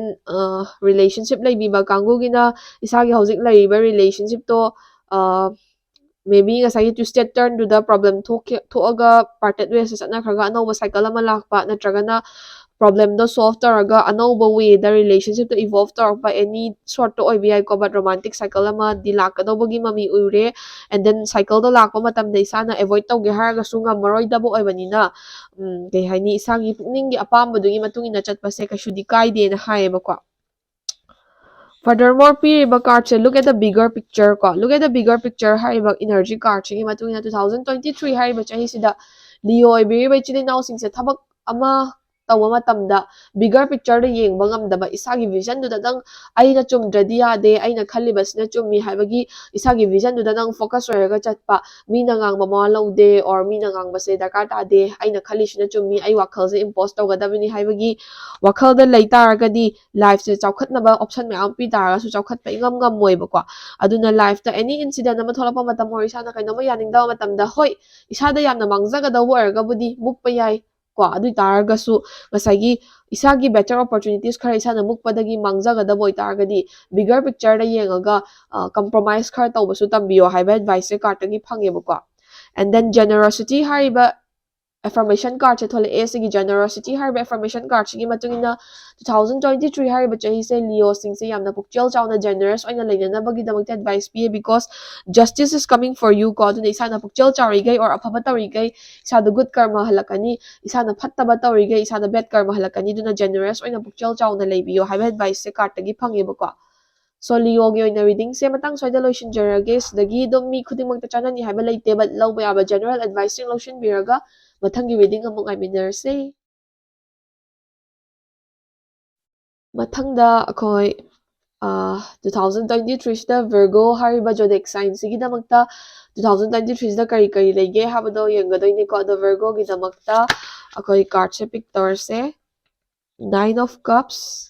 relationship ꯂꯩꯕꯤꯕ ꯀꯥꯡꯕꯨꯒꯤꯅ ꯏꯁꯥꯒꯤ ꯍꯧꯖꯤꯛ ꯂꯩꯔꯤꯕ relationshipꯇꯣ maybe ꯉꯁꯥꯏꯒꯤ twisted turnꯗꯨꯗ problem ꯊꯣꯛꯈꯤ, ꯊꯣꯛꯑꯒ parted waysꯇ ꯆꯠꯅꯈ꯭ꯔꯒ ꯑꯅꯧꯕ cycle ꯑꯃ ꯂꯥꯛꯄ, ꯅꯠꯇ꯭ꯔꯒꯅ problemꯗꯣ solve ꯇꯧꯔꯒ ꯑꯅꯧꯕ wayꯗ relationshipꯇꯣ evolve ꯇꯧꯔꯛꯄ, any sortꯇ ꯑꯣꯏꯕ ꯌꯥꯏꯀꯣ, but romantic cycle ꯑꯃꯗꯤ ꯂꯥꯛꯀꯗꯧꯕꯒꯤ ꯃꯃꯤ ꯎꯔꯦ꯫ And then cycleꯗꯣ ꯂꯥꯛꯄ ꯃꯇꯝꯗ ꯏꯁꯥꯅ avoid ꯇꯧꯒꯦ ꯍꯥꯏꯔꯒꯁꯨ ꯉꯝꯃꯔꯣꯏꯗꯕ ꯑꯣꯏꯕꯅꯤꯅ, ꯎꯝ, ꯀꯩ ꯍꯥꯏꯅꯤ, ꯏꯁꯥꯒꯤ ꯄꯨꯛꯅꯤꯡꯒꯤ ꯑꯄꯥꯝꯕꯗꯨꯒꯤ ꯃꯇꯨꯡ ꯏꯟꯅ ꯆꯠꯄꯁꯦ ꯀꯩꯁꯨꯗꯤ ꯀꯥꯏꯗꯦꯅ ꯍꯥꯏꯌꯦꯕꯀꯣ꯫ Furthermore, ꯄꯤꯔꯤꯕ cardꯁꯦ look at the bigger picture ꯀꯣ, look at the bigger picture ꯍꯥꯏꯔꯤꯕ energy cardꯁꯤꯒꯤ ꯃꯇꯨꯡ ꯏꯟꯅ two thousand twenty three ꯍꯥꯏꯔꯤꯕ ꯆꯍꯤꯁꯤꯗ Leo ꯑꯣꯏꯕꯤꯔꯤꯕ ꯏꯆꯤꯜ ꯏꯅꯥꯎꯁꯤꯡꯁꯦ ꯊꯕꯛ ꯑꯃ ꯇꯧꯕ ꯃꯇꯝꯗ bigger pictureꯗ ꯌꯦꯡꯕ ꯉꯝꯗꯕ, ꯏꯁꯥꯒꯤ visionꯗꯨꯗꯇꯪ ꯑꯩꯅ ꯆꯨꯝꯗ꯭ꯔꯗꯤ ꯌꯥꯗꯦ, ꯑꯩꯅ ꯈꯜꯂꯤꯕꯁꯤꯅ ꯆꯨꯝꯃꯤ ꯍꯥꯏꯕꯒꯤ ꯏꯁꯥꯒꯤ visionꯗꯨꯗꯇꯪ focus ꯑꯣꯏꯔꯒ ꯆꯠꯄ, ꯃꯤꯅ ꯉꯥꯡꯕ ꯃꯋꯥ ꯂꯧꯗꯦ or ꯃꯤꯅ ꯉꯥꯡꯕꯁꯦ ꯗꯔꯀꯥꯔ ꯇꯥꯗꯦ, ꯑꯩꯅ ꯈꯜꯂꯤꯁꯤꯅ ꯆꯨꯝꯃꯤ, ꯑꯩ ꯋꯥꯈꯜꯁꯦ impose ꯇꯧꯒꯗꯕꯅꯤ ꯍꯥꯏꯕꯒꯤ ꯋꯥꯈꯜꯗ ꯂꯩ ꯇꯥꯔꯒꯗꯤ lifeꯁꯦ ꯆꯥꯎꯈꯠꯅꯕ option ꯃꯌꯥꯝ ꯄꯤ ꯇꯥꯔꯒꯁꯨ ꯆꯥꯎꯈꯠꯄ ꯏꯉꯝ ꯉꯝꯃꯣꯏꯕꯀꯣ꯫ ꯑꯗꯨꯅ lifeꯇ any incident ꯑꯃ ꯊꯣꯛꯂꯛꯄ ꯃꯇꯝ or ꯏꯁꯥꯅ ꯀꯩꯅꯣꯝꯃ ꯌꯥꯅꯤꯡꯗꯕ ꯃꯇꯝꯗ, ꯍꯣꯏ, ꯏꯁꯥꯗ ꯌꯥꯝꯅ ꯃꯥꯡꯖꯒꯗꯧꯕ ꯑꯣꯏꯔꯒꯕꯨꯗꯤ ꯃꯨꯛꯄ ꯌꯥꯏ ꯀꯣ, ꯑꯗꯨ ꯑꯣꯏ ꯇꯥꯔꯒꯁꯨ ꯉꯁꯥꯏꯒꯤ ꯏꯁꯥꯒꯤ better opportunities ꯈꯔ ꯏꯁꯥꯅ ꯃꯨꯛꯄꯗꯒꯤ ꯃꯥꯡꯖꯒꯗꯕ ꯑꯣꯏꯇꯥꯔꯒꯗꯤ bigger pictureꯗ ꯌꯦꯡꯉꯒ compromise ꯈꯔ ꯇꯧꯕꯁꯨ ꯇꯝꯕꯤꯌꯣ ꯍꯥꯏꯕ adviceꯁꯦ cardꯇꯒꯤ ꯐꯪꯉꯦꯕꯀꯣ꯫ And then generosity ꯍꯥꯏꯔꯤꯕ affirmation cardꯁꯦ ꯊꯣꯛꯂꯛꯑꯦ꯫ ꯁꯤꯒꯤ generosity ꯍꯥꯏꯔꯤꯕ affirmation cardꯁꯤꯒꯤ ꯃꯇꯨꯡ ꯏꯟꯅ two thousand twenty three ꯍꯥꯏꯔꯤꯕ ꯆꯍꯤꯁꯦ Leoꯁꯤꯡꯁꯦ ꯌꯥꯝꯅ ꯄꯨꯛꯆꯦꯜ ꯆꯥꯎꯅ generous ꯑꯣꯏꯅ ꯂꯩꯅꯅꯕꯒꯤꯗꯃꯛꯇ advice ꯄꯤꯌꯦ, because justice is coming for you ꯀꯣ꯫ ꯑꯗꯨꯅ ꯏꯁꯥꯅ ꯄꯨꯛꯆꯦꯜ ꯆꯥꯎꯔꯤꯈꯩ or ꯑꯐꯕ ꯇꯧꯔꯤꯈꯩ ꯏꯁꯥꯗ good karma ꯍꯜꯂꯛꯀꯅꯤ, ꯏꯁꯥꯅ ꯐꯠꯇꯕ ꯇꯧꯔꯤꯈꯩ ꯏꯁꯥꯗ bad karma ꯍꯜꯂꯛꯀꯅꯤ꯫ ꯑꯗꯨꯅ generous ꯑꯣꯏꯅ ꯄꯨꯛꯆꯦꯜ ꯆꯥꯎꯅ ꯂꯩꯕꯤꯌꯣ ꯍꯥꯏꯕ adviceꯁꯦ cardꯇꯒꯤ ꯐꯪꯉꯦꯕꯀꯣ꯫ So Leoꯒꯤ ꯑꯣꯏꯅ readingꯁꯦ ꯃꯇꯥꯡ ꯁ꯭ꯋꯥꯏꯗ ꯂꯣꯏꯁꯤꯟꯖꯔꯒꯦ꯫ ꯁꯤꯗꯒꯤ ꯑꯗꯨꯝ ꯃꯤ ꯈꯨꯗꯤꯡꯃꯛꯇ ꯆꯥꯟꯅꯅꯤ ꯍꯥꯏꯕ ꯂꯩꯇꯦ, but ꯂꯧꯕ ꯌꯥꯕ general adviceꯁꯤꯡ ꯂꯧꯁꯤꯟꯕꯤꯔꯒ ꯃꯊꯪꯒꯤ reading ꯑꯃꯨꯛ ꯉꯥꯏꯃꯤꯟꯅꯔꯁꯦ꯫ ꯃꯊꯪꯗ ꯑꯩꯈꯣꯏ two thousand twenty threeꯁꯤꯗ Virgo ꯍꯥꯏꯔꯤꯕ zodiac signꯁꯤꯒꯤꯗꯃꯛꯇ two thousand twenty threeꯁꯤꯗ ꯀꯔꯤ ꯀꯔꯤ ꯂꯩꯒꯦ ꯍꯥꯏꯕꯗꯣ ꯌꯦꯡꯒꯗꯣꯏꯅꯤꯀꯣ꯫ ꯑꯗꯣ Virgoꯒꯤꯗꯃꯛꯇ ꯑꯩꯈꯣꯏ cardꯁꯦ pick ꯇꯧꯔꯁꯦ꯫ Nine of Cups꯫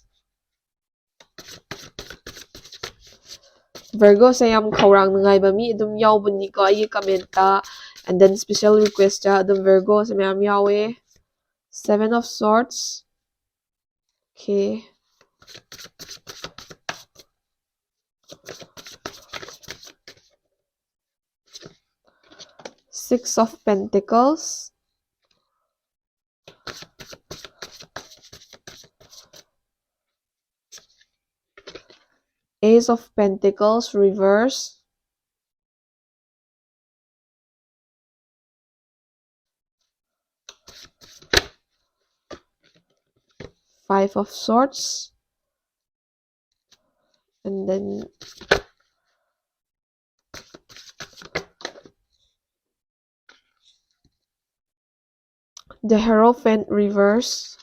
Virgoꯁꯦ ꯌꯥꯝ ꯈꯧꯔꯥꯡ ꯅꯨꯡꯉꯥꯏꯕ ꯃꯤ ꯑꯗꯨꯝ ꯌꯥꯎꯕꯅꯤꯀꯣ ꯑꯩꯒꯤ commentꯇ, and then special requestꯇ ꯑꯗꯨꯝ Virgoꯁꯦ ꯃꯌꯥꯝ ꯌꯥꯎꯋꯦ꯫ Seven of Swords꯫ Okay꯫ Six of Pentacles, Ace of Pentacles reverse, Five of Swords, and then the Hierophant reverse.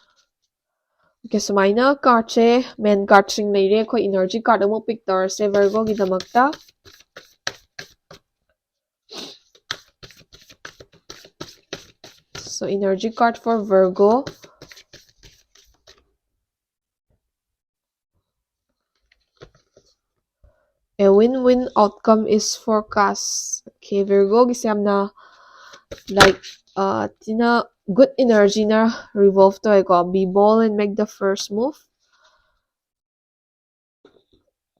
Okay, ꯁꯨꯃꯥꯏꯅ cardꯁꯦ, main cardꯁꯤꯡ ꯂꯩꯔꯦ꯫ ꯑꯩꯈꯣꯏ energy card ꯑꯃꯨꯛ pick ꯇꯧꯔꯁꯦ Virgoꯒꯤꯗꯃꯛꯇ꯫ So energy card for Virgo. A win-win outcome is forecast. Okay, Virgoꯒꯤꯁꯦ ꯌꯥꯝꯅ, like, uh, ꯊꯤꯅ good energyꯅ revolve ꯇꯧꯋꯦꯀꯣ. Be bold and make the first move.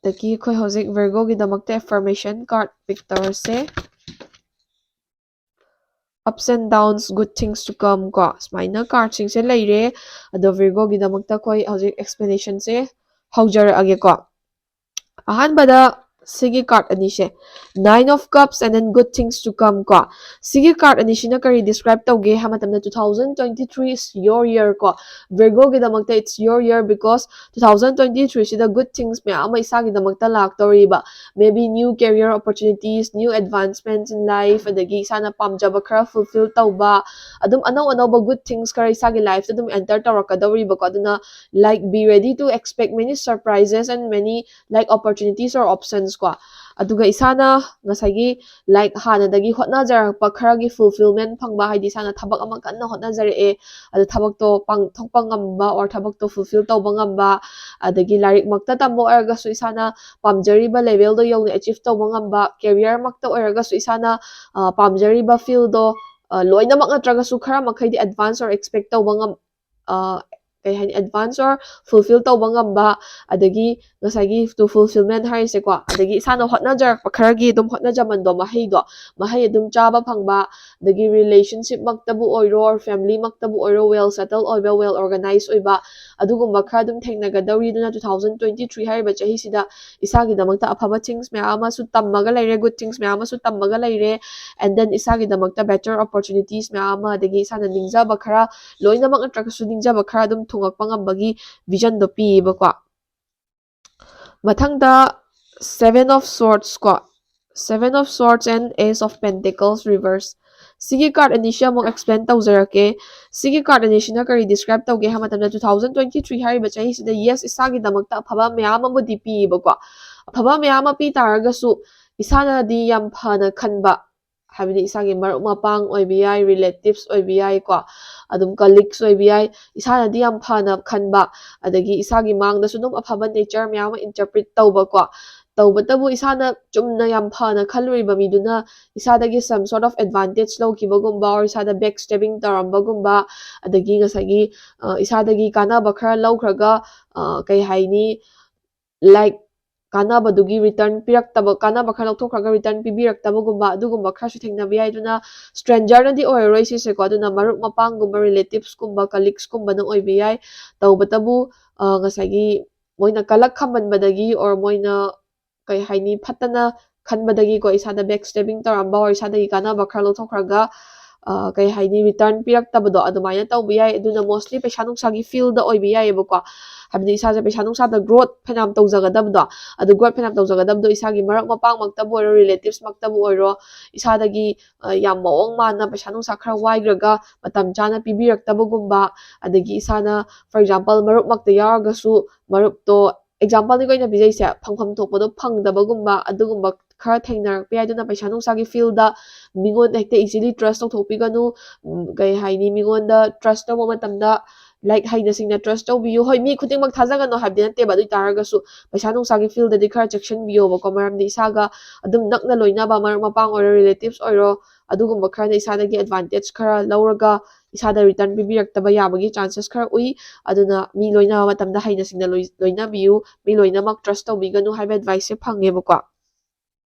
ꯑꯗꯒꯤ ꯑꯩꯈꯣꯏ ꯍꯧꯖꯤꯛ Virgoꯒꯤꯗꯃꯛꯇ affirmation card pick ꯇꯧꯔꯁꯦ꯫ Ups and downs, good things to come ꯀꯣ, ꯁꯨꯃꯥꯏꯅ cardꯁꯤꯡꯁꯦ ꯂꯩꯔꯦ꯫ ꯑꯗꯣ Virgoꯒꯤꯗꯃꯛꯇ ꯑꯩꯈꯣꯏ ꯍꯧꯖꯤꯛ explanationꯁꯦ ꯍꯧꯖꯔꯛꯑꯒꯦꯀꯣ꯫ ꯑꯍꯥꯟꯕꯗ ꯁꯤꯒꯤ card ꯑꯅꯤꯁꯦ, Nine of Cups and then good things to come ꯀꯣ꯫ ꯁꯤꯒꯤ card ꯑꯅꯤꯁꯤꯅ ꯀꯔꯤ describe ꯇꯧꯒꯦ ꯍꯥꯏꯕ ꯃꯇꯝꯗ, two thousand twenty-three is your year ꯀꯣ꯫ Virgoꯒꯤꯗꯃꯛꯇ it's your year because two thousand twenty-threeꯁꯤꯗ good things ꯃꯌꯥꯝ ꯑꯃ ꯏꯁꯥꯒꯤꯗꯃꯛꯇ ꯂꯥꯛꯇꯧꯔꯤꯕ, maybe new career opportunities, new advancements in life, ꯑꯗꯒꯤ ꯏꯁꯥꯅ ꯄꯥꯝꯖꯕ ꯈꯔ fulfill ꯇꯧꯕ, ꯑꯗꯨꯝ ꯑꯅꯧ ꯑꯅꯧꯕ good things ꯈꯔ ꯏꯁꯥꯒꯤ lifeꯇ ꯑꯗꯨꯝ enter ꯇꯧꯔꯛꯀꯗꯧꯔꯤꯕꯀꯣ꯫ ꯑꯗꯨꯅ, like, be ready to expect many surprises and many, like, opportunities or options ꯀꯣ꯫ ꯑꯗꯨꯒ ꯏꯁꯥꯅ ꯉꯁꯥꯏꯒꯤ, like, ꯍꯥꯟꯅꯗꯒꯤ ꯍꯣꯠꯅꯖꯔꯛꯄ ꯈꯔꯒꯤ fulfillment ꯐꯪꯕ, ꯍꯥꯏꯗꯤ ꯏꯁꯥꯅ ꯊꯕꯛ ꯑꯃ ꯀꯟꯅ ꯍꯣꯠꯅꯖꯔꯛꯑꯦ, ꯑꯗꯨ ꯊꯕꯛꯇꯣ ꯄꯥꯡꯊꯣꯛꯄ ꯉꯝꯕ or ꯊꯕꯛꯇꯣ fulfill ꯇꯧꯕ ꯉꯝꯕ, ꯑꯗꯒꯤ ꯂꯥꯏꯔꯤꯛꯃꯛꯇ ꯇꯝꯕ ꯑꯣꯏꯔꯒꯁꯨ ꯏꯁꯥꯅ ꯄꯥꯝꯖꯔꯤꯕ levelꯗꯣ ꯌꯧꯅ achieve ꯇꯧꯕ ꯉꯝꯕ, careerꯃꯛꯇ ꯑꯣꯏꯔꯒꯁꯨ ꯏꯁꯥꯅ, ꯑ, ꯄꯥꯝꯖꯔꯤꯕ fieldꯗꯣ, ꯑ, ꯂꯣꯏꯅꯃꯛ ꯅꯠꯇ꯭ꯔꯒꯁꯨ ꯈꯔ ꯃꯈꯩꯗꯤ advance or expect ꯇꯧꯕ ꯉꯝ-, ꯑ, ꯀꯩ ꯍꯥꯏꯅꯤ, advance or fulfill ꯇꯧꯕ ꯉꯝꯕ, ꯑꯗꯒꯤ ꯉꯁꯥꯏꯒꯤ to fulfillment ꯍꯥꯏꯔꯤꯁꯦꯀꯣ, ꯑꯗꯒꯤ ꯏꯁꯥꯅ ꯍꯣꯠꯅꯖꯔꯛꯄ ꯈꯔꯒꯤ ꯑꯗꯨꯝ ꯍꯣꯠꯅꯖꯃꯟꯗꯣ, ꯃꯍꯩꯗꯣ, ꯃꯍꯩ ꯑꯗꯨꯝ ꯆꯥꯕ ꯐꯪꯕ, ꯑꯗꯒꯤ relationship ꯃꯛꯇꯕꯨ ꯑꯣꯏꯔꯣ, or family ꯃꯛꯇꯕꯨ ꯑꯣꯏꯔꯣ, well settle ꯑꯣꯏꯕ, well organized ꯑꯣꯏꯕ, ꯑꯗꯨꯒꯨꯝꯕ ꯈꯔ ꯑꯗꯨꯝ ꯊꯦꯡꯅꯒꯗꯧꯔꯤ꯫ ꯑꯗꯨꯅ two thousand twenty three ꯍꯥꯏꯔꯤꯕ ꯆꯍꯤꯁꯤꯗ ꯏꯁꯥꯒꯤꯗꯃꯛꯇ ꯑꯐꯕ things ꯃꯌꯥꯝ ꯑꯃꯁꯨ ꯇꯝꯃꯒ ꯂꯩꯔꯦ, good things ꯃꯌꯥꯝ ꯑꯃꯁꯨ ꯇꯝꯃꯒ ꯂꯩꯔꯦ, and then ꯏꯁꯥꯒꯤꯗꯃꯛꯇ better opportunities ꯃꯌꯥꯝ ꯑꯃ, ꯑꯗꯒꯤ ꯏꯁꯥꯅ ꯅꯤꯡꯖꯕ ꯈꯔ, ꯂꯣꯏꯅꯃꯛ ꯅꯠꯇ꯭ꯔꯒꯁꯨ ꯅꯤꯡꯖꯕ ꯈꯔ ꯑꯗꯨꯝ ꯊꯨꯡꯉꯛꯄ ꯉꯝꯕꯒꯤ vision ꯗꯣ ꯄꯤꯌꯦꯕꯀꯣ꯫ ꯃꯊꯪꯗ Seven of Swords ꯀꯣ, Seven of Swords and Ace of Pentacles reverse꯫ ꯁꯤꯒꯤ card ꯑꯅꯤꯁꯤ ꯑꯃꯨꯛ explain ꯇꯧꯖꯔꯛꯀꯦ꯫ ꯁꯤꯒꯤ card ꯑꯅꯤꯁꯤꯅ ꯀꯔꯤ describe ꯇꯧꯒꯦ ꯍꯥꯏꯕ ꯃꯇꯝꯗ, two thousand twenty three ꯍꯥꯏꯔꯤꯕ ꯆꯍꯤꯁꯤꯗ, yes, ꯏꯁꯥꯒꯤꯗꯃꯛꯇ ꯑꯐꯕ ꯃꯌꯥꯝ ꯑꯃꯕꯨꯗꯤ ꯄꯤꯌꯦꯕꯀꯣ꯫ ꯑꯐꯕ ꯃꯌꯥꯝ ꯑꯃ ꯄꯤ ꯇꯥꯔꯒꯁꯨ, ꯏꯁꯥꯅꯗꯤ ꯌꯥꯝ ꯐꯅ ꯈꯟꯕ, ꯍꯥꯏꯕꯗꯤ ꯏꯁꯥꯒꯤ ꯃꯔꯨꯞ ꯃꯄꯥꯡ ꯑꯣꯏꯕ ꯌꯥꯏ, relatives ꯑꯣꯏꯕ ꯌꯥꯏꯀꯣ, ꯑꯗꯨꯝ colleagues ꯑꯣꯏꯕ ꯌꯥꯏ, ꯏꯁꯥꯅꯗꯤ ꯌꯥꯝ ꯐꯅ ꯈꯟꯕ, ꯑꯗꯒꯤ ꯏꯁꯥꯒꯤ ꯃꯥꯡꯗꯁꯨ ꯑꯗꯨꯝ ꯑꯐꯕ nature ꯃꯌꯥꯝ ꯑꯃ interpret ꯇꯧꯕꯀꯣ꯫ ꯇꯧꯕꯇꯕꯨ ꯏꯁꯥꯅ ꯆꯨꯝꯅ ꯌꯥꯝ ꯐꯅ ꯈꯜꯂꯨꯔꯤꯕ ꯃꯤꯗꯨꯅ ꯏꯁꯥꯗꯒꯤ some sort of advantage ꯂꯧꯈꯤꯕꯒꯨꯝꯕ, or ꯏꯁꯥꯗ backstabbing ꯇꯧꯔꯝꯕꯒꯨꯝꯕ, ꯑꯗꯒꯤ ꯉꯁꯥꯏꯒꯤ, ꯑ, ꯏꯁꯥꯗꯒꯤ ꯀꯥꯟꯅꯕ ꯈꯔ ꯂꯧꯈ꯭ꯔꯒ, ꯑ, ꯀꯩ ꯍꯥꯏꯅꯤ, like, ꯀꯥꯟꯅꯕꯗꯨꯒꯤ return ꯄꯤꯔꯛꯇꯕ, ꯀꯥꯟꯅꯕ ꯈꯔ ꯂꯧꯊꯣꯛꯈ꯭ꯔꯒ return ꯄꯤꯕꯤꯔꯛꯇꯕꯒꯨꯝꯕ, ꯑꯗꯨꯒꯨꯝꯕ ꯈꯔꯁꯨ ꯊꯦꯡꯅꯕ ꯌꯥꯏ꯫ ꯑꯗꯨꯅ stranger ꯅꯗꯤ ꯑꯣꯏꯔꯔꯣꯏ ꯁꯤꯁꯦꯀꯣ, ꯑꯗꯨꯅ ꯃꯔꯨꯞ ꯃꯄꯥꯡꯒꯨꯝꯕ, relatives ꯀꯨꯝꯕ, colleagues ꯀꯨꯝꯕꯅ ꯑꯣꯏꯕ ꯌꯥꯏ꯫ ꯇꯧꯕꯇꯕꯨ, ꯑ, ꯉꯁꯥꯏꯒꯤ ꯃꯣꯏꯅ ꯀꯂꯛ ꯈꯝꯃꯟꯕꯗꯒꯤ, or ꯃꯣꯏꯅ, ꯀꯩ ꯍꯥꯏꯅꯤ, ꯐꯠꯇꯅ ꯈꯟꯕꯗꯒꯤꯀꯣ, ꯏꯁꯥꯗ backstabbing ꯇꯧꯔꯝꯕ, or ꯏꯁꯥꯗꯒꯤ ꯀꯥꯟꯅꯕ ꯈꯔ ꯂꯧꯊꯣꯛꯈ꯭ꯔꯒ, ꯑ, ꯀꯩ ꯍꯥꯏꯅꯤ, return ꯄꯤꯔꯛꯇꯕꯗꯣ, ꯑꯗꯨꯃꯥꯏꯅ ꯇꯧꯕ ꯌꯥꯏ꯫ ꯑꯗꯨꯅ mostly ꯄꯩꯁꯥ ꯅꯨꯡꯁꯥꯒꯤ field ꯗ ꯑꯣꯏꯕ ꯌꯥꯏꯌꯦꯕꯀꯣ, ꯍꯥꯏꯕꯗꯤ ꯏꯁꯥꯁꯦ ꯄꯩꯁꯥ ꯅꯨꯡꯁꯥꯗ growth ꯐꯅꯌꯥꯝ ꯇꯧꯖꯒꯗꯕꯗꯣ, ꯑꯗꯨ growth ꯐꯅꯌꯥꯝ ꯇꯧꯖꯒꯗꯕꯗꯣ ꯏꯁꯥꯒꯤ ꯃꯔꯨꯞ ꯃꯄꯥꯡꯃꯛꯇꯕꯨ ꯑꯣꯏꯔꯣ, relatives ꯃꯛꯇꯕꯨ ꯑꯣꯏꯔꯣ, ꯏꯁꯥꯗꯒꯤ, ꯑ, ꯌꯥꯝ ꯃꯑꯣꯡ ꯃꯥꯟꯅ ꯄꯩꯁꯥ ꯅꯨꯡꯁꯥ ꯈꯔ ꯋꯥꯏꯈ꯭ꯔꯒ ꯃꯇꯝ ꯆꯥꯅ ꯄꯤꯕꯤꯔꯛꯇꯕꯒꯨꯝꯕ, ꯑꯗꯒꯤ ꯏꯁꯥꯅ, for example, ꯃꯔꯨꯞꯃꯛꯇ ꯌꯥꯎꯔꯒꯁꯨ ꯃꯔꯨꯞꯇꯣ, example ꯅꯤꯀꯣ ꯑꯩꯅ ꯄꯤꯖꯩꯁꯦ, ꯐꯪꯐꯝ ꯊꯣꯛꯄꯗꯣ ꯐꯪꯗꯕꯒꯨꯝꯕ, ꯑꯗꯨꯒꯨꯝꯕ ꯈꯔ ꯊꯦꯡꯅꯔꯛꯄ ꯌꯥꯏ꯫ ꯑꯗꯨꯅ ꯄꯩꯁꯥ ꯅꯨꯡꯁꯥꯒꯤ field ꯗ ꯃꯤꯉꯣꯟꯗ ꯍꯦꯛꯇ easily trust ꯇꯧꯊꯣꯛꯄꯤꯒꯅꯨ꯫ ꯎꯝ, ꯀꯩ ꯍꯥꯏꯅꯤ, ꯃꯤꯉꯣꯟꯗ trust ꯇꯧꯕ ꯃꯇꯝꯗ, like, ꯍꯩꯅ ꯁꯤꯡꯅ trust ꯇꯧꯕꯤꯌꯨ꯫ ꯍꯣꯏ, ꯃꯤ ꯈꯨꯗꯤꯡꯃꯛ ꯊꯥꯖꯒꯅꯨ ꯍꯥꯏꯕꯗꯤ ꯅꯠꯇꯦꯕ, ꯑꯗꯨ ꯑꯣꯏ ꯇꯥꯔꯒꯁꯨ ꯄꯩꯁꯥ ꯅꯨꯡꯁꯥꯒꯤ field ꯗꯗꯤ ꯈꯔ ꯆꯦꯛꯁꯤꯟꯕꯤꯌꯣꯕꯀꯣ, ꯃꯔꯝꯗꯤ ꯏꯁꯥꯒ ꯑꯗꯨꯝ ꯅꯛꯅ ꯂꯣꯏꯅꯕ ꯃꯔꯨꯞ ꯃꯄꯥꯡ ꯑꯣꯏꯔꯣ, relatives ꯑꯣꯏꯔꯣ, ꯑꯗꯨꯒꯨꯝꯕ ꯈꯔꯅ ꯏꯁꯥꯗꯒꯤ advantage ꯈꯔ ꯂꯧꯔꯒ ꯏꯁꯥꯗ return ꯄꯤꯕꯤꯔꯛꯇꯕ ꯌꯥꯕꯒꯤ chances ꯈꯔ ꯎꯏ꯫ ꯑꯗꯨꯅ ꯃꯤ ꯂꯣꯏꯅꯕ ꯃꯇꯝꯗ ꯍꯩꯅ ꯁꯤꯡꯅ ꯂꯣꯏ-, ꯂꯣꯏꯅꯕꯤꯌꯨ꯫ ꯃꯤ ꯂꯣꯏꯅꯃꯛ trust ꯇꯧꯕꯤꯒꯅꯨ ꯍꯥꯏꯕ advice ꯁꯦ ꯐꯪꯉꯦꯕꯀꯣ꯫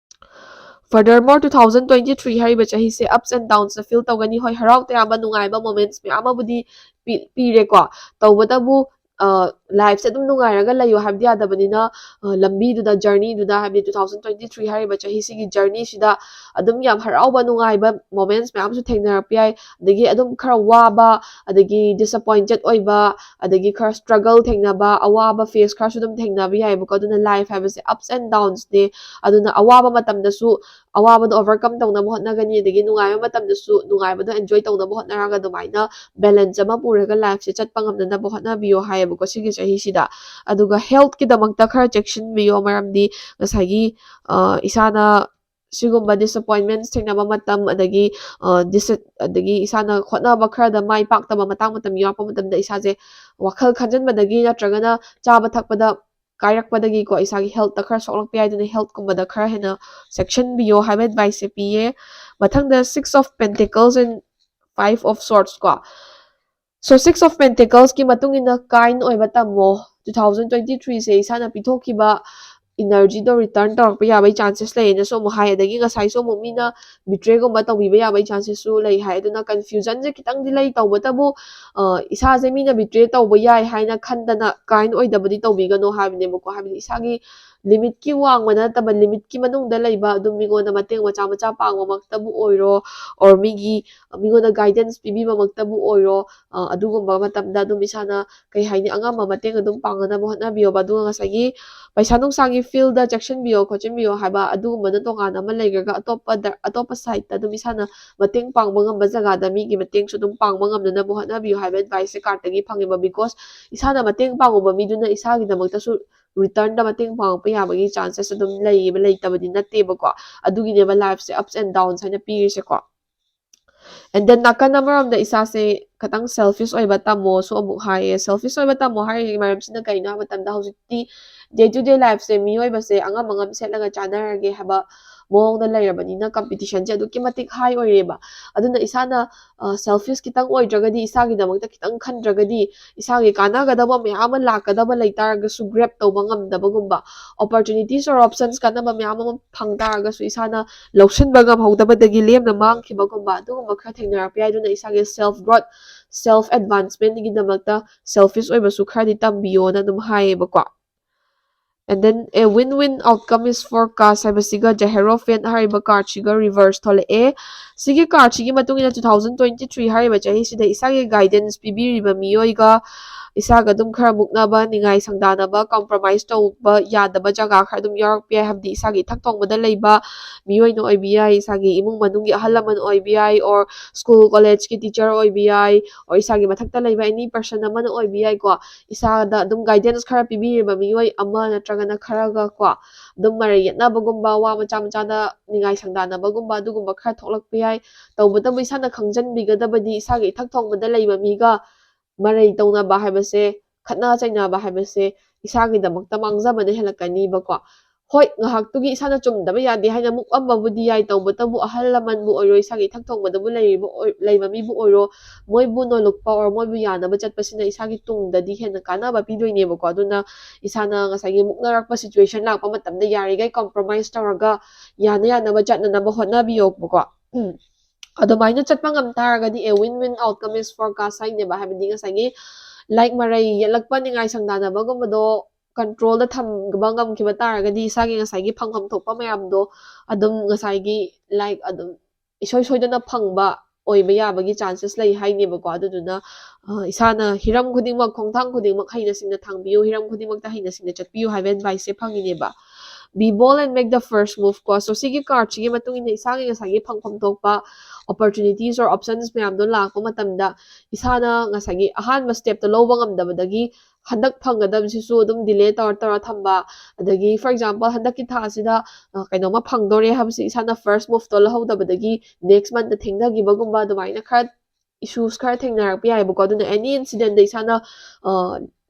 Furthermore, two thousand twenty three ꯍꯥꯏꯔꯤꯕ ꯆꯍꯤꯁꯦ ups and downs ꯅ fill ꯇꯧꯒꯅꯤ꯫ ꯍꯣꯏ, ꯍꯔꯥꯎ ꯇꯌꯥꯝꯕ, ꯅꯨꯡꯉꯥꯏꯕ moments ꯃꯌꯥꯝ ꯑꯃꯕꯨꯗꯤ ꯄꯤ-, ꯄꯤꯔꯦꯀꯣ꯫ ꯇꯧꯕꯇꯕꯨ, ꯑ, life ꯁꯦ ꯑꯗꯨꯝ ꯅꯨꯡꯉꯥꯏꯔꯒ ꯂꯩꯌꯣ ꯍꯥꯏꯕꯗꯤ ꯌꯥꯗꯕꯅꯤꯅ, ꯑ, ꯂꯝꯕꯤꯗꯨꯗ, journey ꯗꯨꯗ, ꯍꯥꯏꯕꯗꯤ two thousand twenty three ꯍꯥꯏꯔꯤꯕ ꯆꯍꯤꯁꯤꯒꯤ journey ꯁꯤꯗ ꯑꯗꯨꯝ ꯌꯥꯝ ꯍꯔꯥꯎꯕ, ꯅꯨꯡꯉꯥꯏꯕ moments ꯃꯌꯥꯝꯁꯨ ꯊꯦꯡꯅꯔꯛꯄ ꯌꯥꯏ꯫ ꯑꯗꯒꯤ ꯑꯗꯨꯝ ꯈꯔ ꯋꯥꯕ, ꯑꯗꯒꯤ disappointed ꯑꯣꯏꯕ, ꯑꯗꯒꯤ ꯈꯔ struggle ꯊꯦꯡꯅꯕ, ꯑꯋꯥꯕ face ꯈꯔꯁꯨ ꯑꯗꯨꯝ ꯊꯦꯡꯅꯕ ꯌꯥꯏꯕꯀꯣ꯫ ꯑꯗꯨꯅ life ꯍꯥꯏꯕꯁꯦ ups and downs ꯅꯦ꯫ ꯑꯗꯨꯅ ꯑꯋꯥꯕ ꯃꯇꯝꯗꯁꯨ ꯑꯋꯥꯕꯗꯣ overcome ꯇꯧꯅꯕ ꯍꯣꯠꯅꯒꯅꯤ, ꯑꯗꯒꯤ ꯅꯨꯡꯉꯥꯏꯕ ꯃꯇꯝꯗꯁꯨ ꯅꯨꯡꯉꯥꯏꯕꯗꯣ enjoy ꯇꯧꯅꯕ ꯍꯣꯠꯅꯔꯒ ꯑꯗꯨꯃꯥꯏꯅ balance ꯑꯃ ꯄꯨꯔꯒ life ꯁꯦ ꯆꯠꯄ ꯉꯝꯅꯅꯕ ꯍꯣꯠꯅꯕꯤꯌꯣ ꯍꯥꯏꯌꯦꯕꯀꯣ ꯁꯤꯒꯤ ꯆꯍꯤꯁꯤꯗ꯫ ꯑꯗꯨꯒ health ꯀꯤꯗꯃꯛꯇ ꯈꯔ ꯆꯦꯛꯁꯤꯟꯕꯤꯌꯣ, ꯃꯔꯝꯗꯤ ꯉꯁꯥꯏꯒꯤ, ꯑ, ꯏꯁꯥꯅ ꯁꯤꯒꯨꯝꯕ disappointments ꯊꯦꯡꯅꯕ ꯃꯇꯝ, ꯑꯗꯒꯤ, ꯑ, dis-, ꯑꯗꯒꯤ ꯏꯁꯥꯅ ꯍꯣꯠꯅꯕ ꯈꯔꯗ ꯃꯥꯏ ꯄꯥꯛꯇꯕ ꯃꯇꯥꯡ ꯃꯇꯝ ꯌꯥꯎꯔꯛꯄ ꯃꯇꯝꯗ ꯏꯁꯥꯁꯦ ꯋꯥꯈꯜ ꯈꯟꯖꯟꯕꯗꯒꯤ ꯅꯠꯇ꯭ꯔꯒꯅ ꯆꯥꯕ ꯊꯛꯄꯗ ꯀꯥꯏꯔꯛꯄꯗꯒꯤꯀꯣ ꯏꯁꯥꯒꯤ health ꯇ ꯈꯔ ꯁꯣꯛꯂꯛꯄ ꯌꯥꯏ꯫ ꯑꯗꯨꯅ health ꯀꯨꯝꯕꯗ ꯈꯔ ꯍꯦꯟꯅ ꯆꯦꯛꯁꯤꯟꯕꯤꯌꯣ ꯍꯥꯏꯕ advice ꯁꯦ ꯄꯤꯌꯦ꯫ ꯃꯊꯪꯗ Six of Pentacles and Five of Swords ꯀꯣ꯫ So, Six of Pentacles ꯀꯤ ꯃꯇꯨꯡ ꯏꯟꯅ kind ꯑꯣꯏꯕ ꯇꯝꯃꯣ꯫ Two thousand twenty three ꯁꯦ ꯏꯁꯥꯅ ꯄꯤꯊꯣꯛꯈꯤꯕ energy ꯗꯣ return ꯇꯧꯔꯛꯄ ꯌꯥꯕꯒꯤ chances ꯂꯩꯌꯦꯅꯁꯨ ꯑꯃꯨꯛ ꯍꯥꯏ꯫ ꯑꯗꯒꯤ ꯉꯁꯥꯏꯁꯨ ꯑꯃꯨꯛ ꯃꯤꯅ betray ꯒꯨꯝꯕ ꯇꯧꯕꯤꯕ ꯌꯥꯕꯒꯤ chances ꯁꯨ ꯂꯩ ꯍꯥꯏ꯫ ꯑꯗꯨꯅ confusion ꯁꯦ ꯈꯤꯇꯪꯗꯤ ꯂꯩ, ꯇꯧꯕꯇꯕꯨ, ꯑ, ꯏꯁꯥꯁꯦ ꯃꯤꯅ betray ꯇꯧꯕ ꯌꯥꯏ ꯍꯥꯏꯅ ꯈꯟꯗꯅ kind ꯑꯣꯏꯗꯕꯗꯤ ꯇꯧꯕꯤꯒꯅꯣ ꯍꯥꯏꯕꯅꯦꯕꯀꯣ꯫ ꯍꯥꯏꯕꯗꯤ ꯏꯁꯥꯒꯤ limit ꯀꯤ ꯋꯥꯡꯃ ꯅꯠꯇꯕ, limit ꯀꯤ ꯃꯅꯨꯡꯗ ꯂꯩꯕ, ꯑꯗꯨꯝ ꯃꯤꯉꯣꯟꯗ ꯃꯇꯦꯡ ꯃꯆꯥ ꯃꯆꯥ ꯄꯥꯡꯕꯃꯛꯇꯕꯨ ꯑꯣꯏꯔꯣ, or ꯃꯤꯒꯤ, ꯃꯤꯉꯣꯟꯗ guidance ꯄꯤꯕꯤꯕꯃꯛꯇꯕꯨ ꯑꯣꯏꯔꯣ, ꯑ, ꯑꯗꯨꯒꯨꯝꯕ ꯃꯇꯝꯗ ꯑꯗꯨꯝ ꯏꯁꯥꯅ, ꯀꯩ ꯍꯥꯏꯅꯤ, ꯑꯉꯝꯕ ꯃꯇꯦꯡ ꯑꯗꯨꯝ ꯄꯥꯡꯅꯅꯕ ꯍꯣꯠꯅꯕꯤꯌꯣꯕ꯫ ꯑꯗꯨꯒ ꯉꯁꯥꯏꯒꯤ ꯄꯩꯁꯥ ꯅꯨꯡꯁꯥꯒꯤ field ꯗ ꯆꯦꯛꯁꯤꯟꯕꯤꯌꯣ ꯈꯣꯠꯆꯤꯟꯕꯤꯌꯣ ꯍꯥꯏꯕ ꯑꯗꯨꯒꯨꯝꯕꯅ ꯇꯣꯉꯥꯟꯅ ꯑꯃ ꯂꯩꯈ꯭ꯔꯒ, ꯑꯇꯣꯞꯄꯗ, ꯑꯇꯣꯞꯄ side ꯇ ꯑꯗꯨꯝ ꯏꯁꯥꯅ ꯃꯇꯦꯡ ꯄꯥꯡꯕ ꯉꯝꯕ ꯖꯒꯥꯗ ꯃꯤꯒꯤ ꯃꯇꯦꯡꯁꯨ ꯑꯗꯨꯝ ꯄꯥꯡꯕ ꯉꯝꯅꯅꯕ ꯍꯣꯠꯅꯕꯤꯌꯨ ꯍꯥꯏꯕ advice ꯁꯦ card ꯇꯒꯤ ꯐꯪꯉꯦꯕ꯫ Because ꯏꯁꯥꯅ ꯃꯇꯦꯡ ꯄꯥꯡꯉꯨꯕ ꯃꯤꯗꯨꯅ ꯏꯁꯥꯒꯤꯗꯃꯛꯇꯁꯨ return ꯗ ꯃꯇꯦꯡ ꯄꯥꯡꯉꯛꯄ ꯌꯥꯕꯒꯤ chances ꯑꯗꯨꯝ ꯂꯩꯌꯦꯕ, ꯂꯩꯇꯕꯗꯤ ꯅꯠꯇꯦꯕꯀꯣ꯫ ꯑꯗꯨꯒꯤꯅꯦꯕ life say ups and downs ꯍꯥꯏꯅ ꯄꯤꯔꯤꯁꯦꯀꯣ꯫ And then ꯅꯥꯀꯟ ꯑꯃꯔꯣꯝꯗ ꯏꯁꯥꯁꯦ ꯈꯤꯇꯪ selfish ꯑꯣꯏꯕ ꯇꯝꯃꯣꯁꯨ ꯑꯃꯨꯛ ꯍꯥꯏꯌꯦ꯫ Selfish ꯑꯣꯏꯕ ꯇꯝꯃꯣ ꯍꯥꯏꯔꯤꯁꯤꯒꯤ ꯃꯔꯝꯁꯤꯅ ꯀꯩꯅꯣ ꯍꯥꯏꯕ ꯃꯇꯝꯗ, ꯍꯧꯖꯤꯛꯇꯤ day to day life ꯁꯦ ꯃꯤꯑꯣꯏꯕꯁꯦ ꯑꯉꯝ ꯑꯉꯝ ꯁꯦꯠꯂꯒ ꯆꯥꯟꯅꯔꯒꯦ ꯍꯥꯏꯕ, ꯃꯑꯣꯡꯗ ꯂꯩꯔꯕꯅꯤꯅ competition ꯁꯦ ꯑꯗꯨꯛꯀꯤ ꯃꯇꯤꯛ high ꯑꯣꯏꯔꯦꯕ꯫ ꯑꯗꯨꯅ ꯏꯁꯥꯅ selfish ꯈꯤꯇꯪ ꯑꯣꯏꯗ꯭ꯔꯒꯗꯤ, ꯏꯁꯥꯒꯤꯗꯃꯛꯇ ꯈꯤꯇꯪ ꯈꯟꯗ꯭ꯔꯒꯗꯤ, ꯏꯁꯥꯒꯤ ꯀꯥꯟꯅꯒꯗꯕ ꯃꯌꯥꯝ ꯑꯃ ꯂꯥꯛꯀꯗꯕ ꯂꯩ ꯇꯥꯔꯒꯁꯨ grab ꯇꯧꯕ ꯉꯝꯗꯕꯒꯨꯝꯕ, opportunities or options ꯀꯥꯟꯅꯕ ꯃꯌꯥꯝ ꯑꯃ ꯐꯪ ꯇꯥꯔꯒꯁꯨ ꯏꯁꯥꯅ ꯂꯧꯁꯤꯟꯕ ꯉꯝꯍꯧꯗꯕꯗꯒꯤ ꯂꯦꯝꯅ ꯃꯥꯡꯈꯤꯕꯒꯨꯝꯕ, ꯑꯗꯨꯒꯨꯝꯕ ꯈꯔ ꯊꯦꯡꯅꯔꯛꯄ ꯌꯥꯏ꯫ ꯑꯗꯨꯅ ꯏꯁꯥꯒꯤ self growth, self advancement ꯒꯤꯗꯃꯛꯇ selfish ꯑꯣꯏꯕꯁꯨ ꯈꯔꯗꯤ ꯇꯝꯕꯤꯌꯣꯅ ꯑꯗꯨꯝ ꯍꯥꯏꯌꯦꯕꯀꯣ꯫ And then a win-win outcome is forecast ꯍꯥꯏꯕꯁꯤꯒ the Hierophant ꯍꯥꯏꯔꯤꯕ card ꯁꯤꯒ reverse ꯊꯣꯛꯂꯛꯑꯦ꯫ ꯁꯤꯒꯤ card ꯁꯤꯒꯤ ꯃꯇꯨꯡ ꯏꯟꯅ two thousand twenty three ꯍꯥꯏꯔꯤꯕ ꯆꯍꯤꯁꯤꯗ ꯏꯁꯥꯒꯤ guidance ꯄꯤꯕꯤꯔꯤꯕ ꯃꯤꯑꯣꯏꯒ ꯏꯁꯥꯒ ꯑꯗꯨꯝ ꯈꯔ ꯃꯨꯛꯅꯕ, ꯅꯤꯡꯉꯥꯏ ꯁꯪꯗꯥꯅꯕ, compromise ꯇꯧꯕ ꯌꯥꯗꯕ ꯖꯒꯥ ꯈꯔ ꯑꯗꯨꯝ ꯌꯥꯎꯔꯛꯄ ꯌꯥꯏ꯫ ꯍꯥꯏꯕꯗꯤ ꯏꯁꯥꯒꯤ ꯏꯊꯛ ꯊꯣꯡꯕꯗ ꯂꯩꯕ ꯃꯤꯑꯣꯏꯅ ꯑꯣꯏꯕ ꯌꯥꯏ, ꯏꯁꯥꯒꯤ ꯏꯃꯨꯡ ꯃꯅꯨꯡꯒꯤ ꯑꯍꯜ ꯂꯃꯟ ꯑꯣꯏꯕ ꯌꯥꯏ, or school college ꯀꯤ teacher ꯑꯣꯏꯕ ꯌꯥꯏ, or ꯏꯁꯥꯒꯤ ꯃꯊꯛꯇ ꯂꯩꯕ any person ꯑꯃꯅ ꯑꯣꯏꯕ ꯌꯥꯏꯀꯣ꯫ ꯏꯁꯥꯗ ꯑꯗꯨꯝ guidance ꯈꯔ ꯄꯤꯕꯤꯔꯤꯕ ꯃꯤꯑꯣꯏ ꯑꯃ ꯅꯠꯇ꯭ꯔꯒꯅ ꯈꯔꯒ ꯀꯣ, ꯑꯗꯨꯝ ꯃꯔꯩ ꯌꯦꯠꯅꯕꯒꯨꯝꯕ, ꯋꯥ ꯃꯆꯥ ꯃꯆꯥꯗ ꯅꯤꯡꯉꯥꯏ ꯁꯪꯗꯥꯅꯕꯒꯨꯝꯕ, ꯑꯗꯨꯒꯨꯝꯕ ꯈꯔ ꯊꯣꯛꯂꯛꯄ ꯌꯥꯏ꯫ ꯇꯧꯕꯇꯕꯨ ꯏꯁꯥꯅ ꯈꯪꯖꯟꯕꯤꯒꯗꯕꯗꯤ ꯏꯁꯥꯒꯤ ꯏꯊꯛ ꯊꯣꯡꯕꯗ ꯂꯩꯕ ꯃꯤꯒ ꯃꯔꯩ ꯇꯧꯅꯕ ꯍꯥꯏꯕꯁꯦ, ꯈꯠꯅ ꯆꯩꯅꯕ ꯍꯥꯏꯕꯁꯦ ꯏꯁꯥꯒꯤꯗꯃꯛꯇ ꯃꯥꯡꯖꯕꯅ ꯍꯦꯜꯂꯛꯀꯅꯤꯕꯀꯣ꯫ ꯍꯣꯏ, ꯉꯥꯏꯍꯥꯛꯇꯨꯒꯤ ꯏꯁꯥꯅ ꯆꯨꯝꯗꯕ ꯌꯥꯗꯦ ꯍꯥꯏꯅ ꯃꯨꯛꯑꯝꯕꯕꯨꯗꯤ ꯌꯥꯏ, ꯇꯧꯕꯇꯕꯨ ꯑꯍꯜ ꯂꯃꯟꯕꯨ ꯑꯣꯏꯔꯣ, ꯏꯁꯥꯒꯤ ꯏꯊꯛ ꯊꯣꯡꯕꯗꯕꯨ ꯂꯩꯔꯤꯕ ꯑꯣꯏ-, ꯂꯩꯕ ꯃꯤꯕꯨ ꯑꯣꯏꯔꯣ, ꯃꯣꯏꯕꯨ ꯅꯣꯜꯂꯨꯛꯄ or ꯃꯣꯏꯕꯨ ꯌꯥꯅꯕ ꯆꯠꯄꯁꯤꯅ ꯏꯁꯥꯒꯤ ꯇꯨꯡꯗꯗꯤ ꯍꯦꯟꯅ ꯀꯥꯟꯅꯕ ꯄꯤꯗꯣꯏꯅꯦꯕꯀꯣ꯫ ꯑꯗꯨꯅ ꯏꯁꯥꯅ ꯉꯁꯥꯏꯒꯤ ꯃꯨꯛꯅꯔꯛꯄ situation ꯂꯥꯛꯄ ꯃꯇꯝꯗ ꯌꯥꯔꯤꯈꯩ compromise ꯇꯧꯔꯒ ꯌꯥꯅ ꯌꯥꯅꯕ ꯆꯠꯅꯅꯕ ꯍꯣꯠꯅꯕꯤꯌꯣꯕꯀꯣ꯫ ꯎꯝ꯫ ꯑꯗꯨꯃꯥꯏꯅ ꯆꯠꯄ ꯉꯝ ꯇꯥꯔꯒꯗꯤ a win-win outcome is forecast ꯍꯥꯏꯅꯦꯕ꯫ ꯍꯥꯏꯕꯗꯤ ꯉꯁꯥꯏꯒꯤ, like, ꯃꯔꯩ ꯌꯦꯠꯂꯛꯄ, ꯅꯤꯡꯉꯥꯏ ꯁꯪꯗꯥꯅꯕꯒꯨꯝꯕꯗꯣ control ꯗ ꯊꯝꯕ ꯉꯝꯈꯤꯕ ꯇꯥꯔꯒꯗꯤ ꯏꯁꯥꯒꯤ ꯉꯁꯥꯏꯒꯤ ꯐꯪꯐꯝ ꯊꯣꯛꯄ ꯃꯌꯥꯝꯗꯣ ꯑꯗꯨꯝ ꯉꯁꯥꯏꯒꯤ, like, ꯑꯗꯨꯝ ꯏꯁꯣꯏ ꯁꯣꯏꯗꯅ ꯐꯪꯕ ꯑꯣꯏꯕ ꯌꯥꯕꯒꯤ chances ꯂꯩ ꯍꯥꯏꯅꯦꯕꯀꯣ꯫ ꯑꯗꯨꯗꯨꯅ, ꯑ, ꯏꯁꯥꯅ ꯍꯤꯔꯝ ꯈꯨꯗꯤꯡꯃꯛ, ꯈꯣꯡꯊꯥꯡ ꯈꯨꯗꯤꯡꯃꯛ ꯍꯩꯅ ꯁꯤꯡꯅ ꯊꯥꯡꯕꯤꯌꯨ, ꯍꯤꯔꯝ ꯈꯨꯗꯤꯡꯃꯛꯇ ꯍꯩꯅ ꯁꯤꯡꯅ ꯆꯠꯄꯤꯌꯨ ꯍꯥꯏꯕ advice say ꯐꯪꯉꯤꯅꯦꯕ꯫ Be bold and make the first move ꯀꯣ꯫ So ꯁꯤꯒꯤ card ꯁꯤꯒꯤ ꯃꯇꯨꯡ ꯏꯟꯅ ꯏꯁꯥꯒꯤ ꯉꯁꯥꯏꯒꯤ ꯐꯪꯐꯝ ꯊꯣꯛꯄ opportunities or options ꯃꯌꯥꯝꯗꯣ ꯂꯥꯛꯄ ꯃꯇꯝꯗ ꯏꯁꯥꯅ ꯉꯁꯥꯏꯒꯤ ꯑꯍꯥꯟꯕ step ꯇꯣ ꯂꯧꯕ ꯉꯝꯗꯕꯗꯒꯤ ꯍꯟꯗꯛ ꯐꯪꯒꯗꯕꯁꯤꯁꯨ ꯑꯗꯨꯝ delay ꯇꯧꯔ ꯇꯧꯔ ꯊꯝꯕ, ꯑꯗꯒꯤ, for example, ꯍꯟꯗꯛꯀꯤ ꯊꯥ ꯑꯁꯤꯗ, ꯑ, ꯀꯩꯅꯣꯝꯃ ꯐꯪꯗꯣꯔꯦ ꯍꯥꯏꯕꯁꯤ ꯏꯁꯥꯅ first move ꯇꯣ ꯂꯧꯍꯧꯗꯕꯗꯒꯤ next month ꯇ ꯊꯦꯡꯊꯈꯤꯕꯒꯨꯝꯕ, ꯑꯗꯨꯃꯥꯏꯅ ꯈꯔ issues ꯈꯔ ꯊꯦꯡꯅꯔꯛꯄ ꯌꯥꯏꯑꯕꯀꯣ꯫ ꯑꯗꯨꯅ any incidentꯗ ꯏꯁꯥꯅ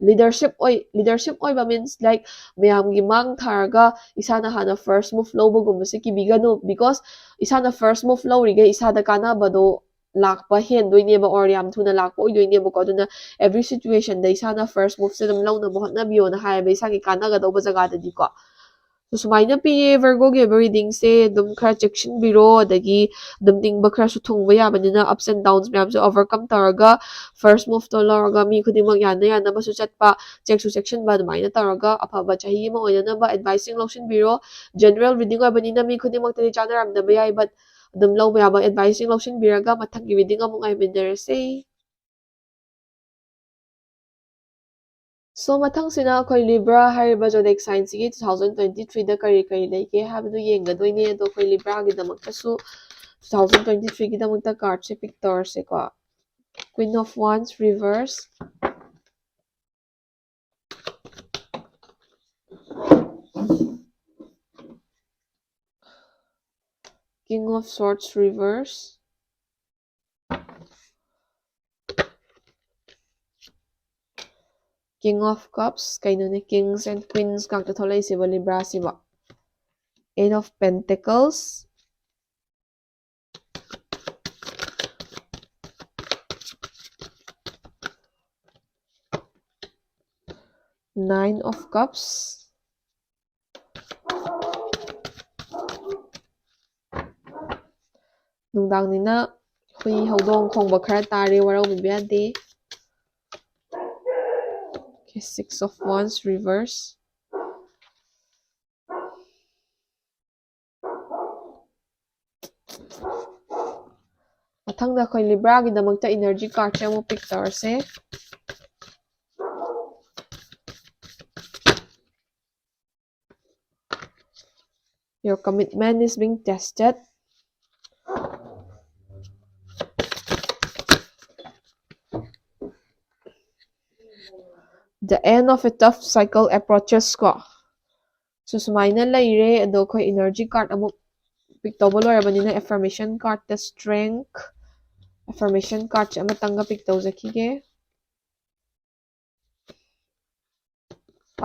leadership ꯑꯣꯏ leadership ꯑꯣꯏꯕ means like ꯃꯌꯥꯝꯒꯤ ꯃꯥꯡ ꯊꯥꯔꯒ ꯏꯁꯥꯅ ꯍꯥꯟꯅ first move ꯂꯧꯕꯒꯨꯝꯕꯁꯦ ꯀꯤꯕꯤꯒꯅꯨ, because ꯏꯁꯥꯅ first move ꯂꯧꯔꯤꯈꯩ ꯏꯁꯥꯗ ꯀꯥꯟꯅꯕꯗꯣ ꯂꯥꯛꯄ ꯍꯦꯟꯗꯣꯏꯅꯦꯕ, or ꯌꯥꯝ ꯊꯨꯅ ꯂꯥꯛꯄ ꯑꯣꯏꯗꯣꯏꯅꯦꯕꯀꯣ꯫ ꯑꯗꯨꯅ every situationꯗ ꯏꯁꯥꯅ first moveꯁꯦ ꯑꯗꯨꯝ ꯂꯧꯅꯕ ꯍꯣꯠꯅꯕꯤꯌꯣꯅ ꯍꯥꯏꯌꯦꯕ, ꯏꯁꯥꯒꯤ ꯀꯥꯟꯅꯒꯗꯧꯕ ꯖꯒꯥꯗꯗꯤꯀꯣ꯫ So ꯁꯨꯃꯥꯏꯅ ꯄꯤꯌꯦ Virgoꯒꯤ ꯑꯣꯏꯕ readingꯁꯦ꯫ ꯑꯗꯨꯝ ꯈꯔ ꯆꯦꯛꯁꯤꯟꯕꯤꯔꯣ, ꯑꯗꯒꯤ ꯑꯗꯨꯝ ꯅꯤꯡꯕ ꯈꯔꯁꯨ ꯊꯨꯡꯕ ꯌꯥꯕꯅꯤꯅ ups and downs ꯃꯌꯥꯝꯁꯦ overcome ꯇꯧꯔꯒ first moveꯇꯣ ꯂꯧꯔꯒ ꯃꯤ ꯈꯨꯗꯤꯡꯃꯛ ꯌꯥꯅ ꯌꯥꯅꯕꯁꯨ ꯆꯠꯄ, ꯆꯦꯛꯁꯨ ꯆꯦꯛꯁꯤꯟꯕ, ꯑꯗꯨꯃꯥꯏꯅ ꯇꯧꯔꯒ ꯑꯐꯕ ꯆꯍꯤ ꯑꯃ ꯑꯣꯏꯅꯅꯕ adviceꯁꯤꯡ ꯂꯧꯁꯤꯟꯕꯤꯔꯣ꯫ General reading ꯑꯣꯏꯕꯅꯤꯅ ꯃꯤ ꯈꯨꯗꯤꯡꯃꯛꯇꯗꯤ ꯆꯥꯅꯔꯝꯗꯕ ꯌꯥꯏ, but ꯑꯗꯨꯝ ꯂꯧꯕ ꯌꯥꯕ adviceꯁꯤꯡ ꯂꯧꯁꯤꯟꯕꯤꯔꯒ ꯃꯊꯪꯒꯤ reading ꯑꯃꯨꯛ ꯉꯥꯏꯃꯤꯟꯅꯔꯁꯦ꯫ So ꯃꯊꯪꯁꯤꯅ ꯑꯩꯈꯣꯏ Libra ꯍꯥꯏꯔꯤꯕ zodiac signꯁꯤꯒꯤ two thousand twenty threeꯗ ꯀꯔꯤ ꯀꯔꯤ ꯂꯩꯒꯦ ꯍꯥꯏꯕꯗꯨ ꯌꯦꯡꯒꯗꯣꯏꯅꯦ꯫ ꯑꯗꯣ ꯑꯩꯈꯣꯏ Libraꯒꯤꯗꯃꯛꯇꯁꯨ two thousand twenty threeꯒꯤꯗꯃꯛꯇ cardꯁꯦ pick ꯇꯧꯔꯁꯦꯀꯣ꯫ Queen of Wands reverse, King of Swords reverse, King of Cups, ꯀꯩꯅꯣꯅꯦ, Kings and Queens ꯉꯥꯛꯇ ꯊꯣꯛꯂꯛꯏꯁꯤꯕꯣ Libraꯁꯤꯕꯣ? Eight of Pentacles, Nine of Cups, ꯅꯨꯡꯗꯥꯡꯅꯤꯅ ꯍꯨꯏ ꯍꯧꯗꯣꯡ ꯈꯣꯡꯕ ꯈꯔ ꯇꯥꯔꯦ, ꯋꯥꯔꯧꯕꯤꯕ ꯌꯥꯗꯦ꯫ Okay, Six of Wands reverse. ꯃꯊꯪꯗ ꯑꯩꯈꯣꯏ Libraꯒꯤꯗꯃꯛꯇ energy cardꯁꯦ ꯑꯃꯨꯛ pick ꯇꯧꯔꯁꯦ꯫ Your commitment is being tested. The end of a tough cycle approaches ꯀꯣ꯫ So ꯁꯨꯃꯥꯏꯅ ꯂꯩꯔꯦ꯫ ꯑꯗꯣ ꯑꯩꯈꯣꯏ energy card ꯑꯃꯨꯛ pick ꯇꯧꯕ ꯂꯣꯏꯔꯕꯅꯤꯅ affirmation cardꯇ strength, Affirmation cardꯁꯦ ꯑꯃꯇꯪꯒ pick ꯇꯧꯖꯈꯤꯒꯦ.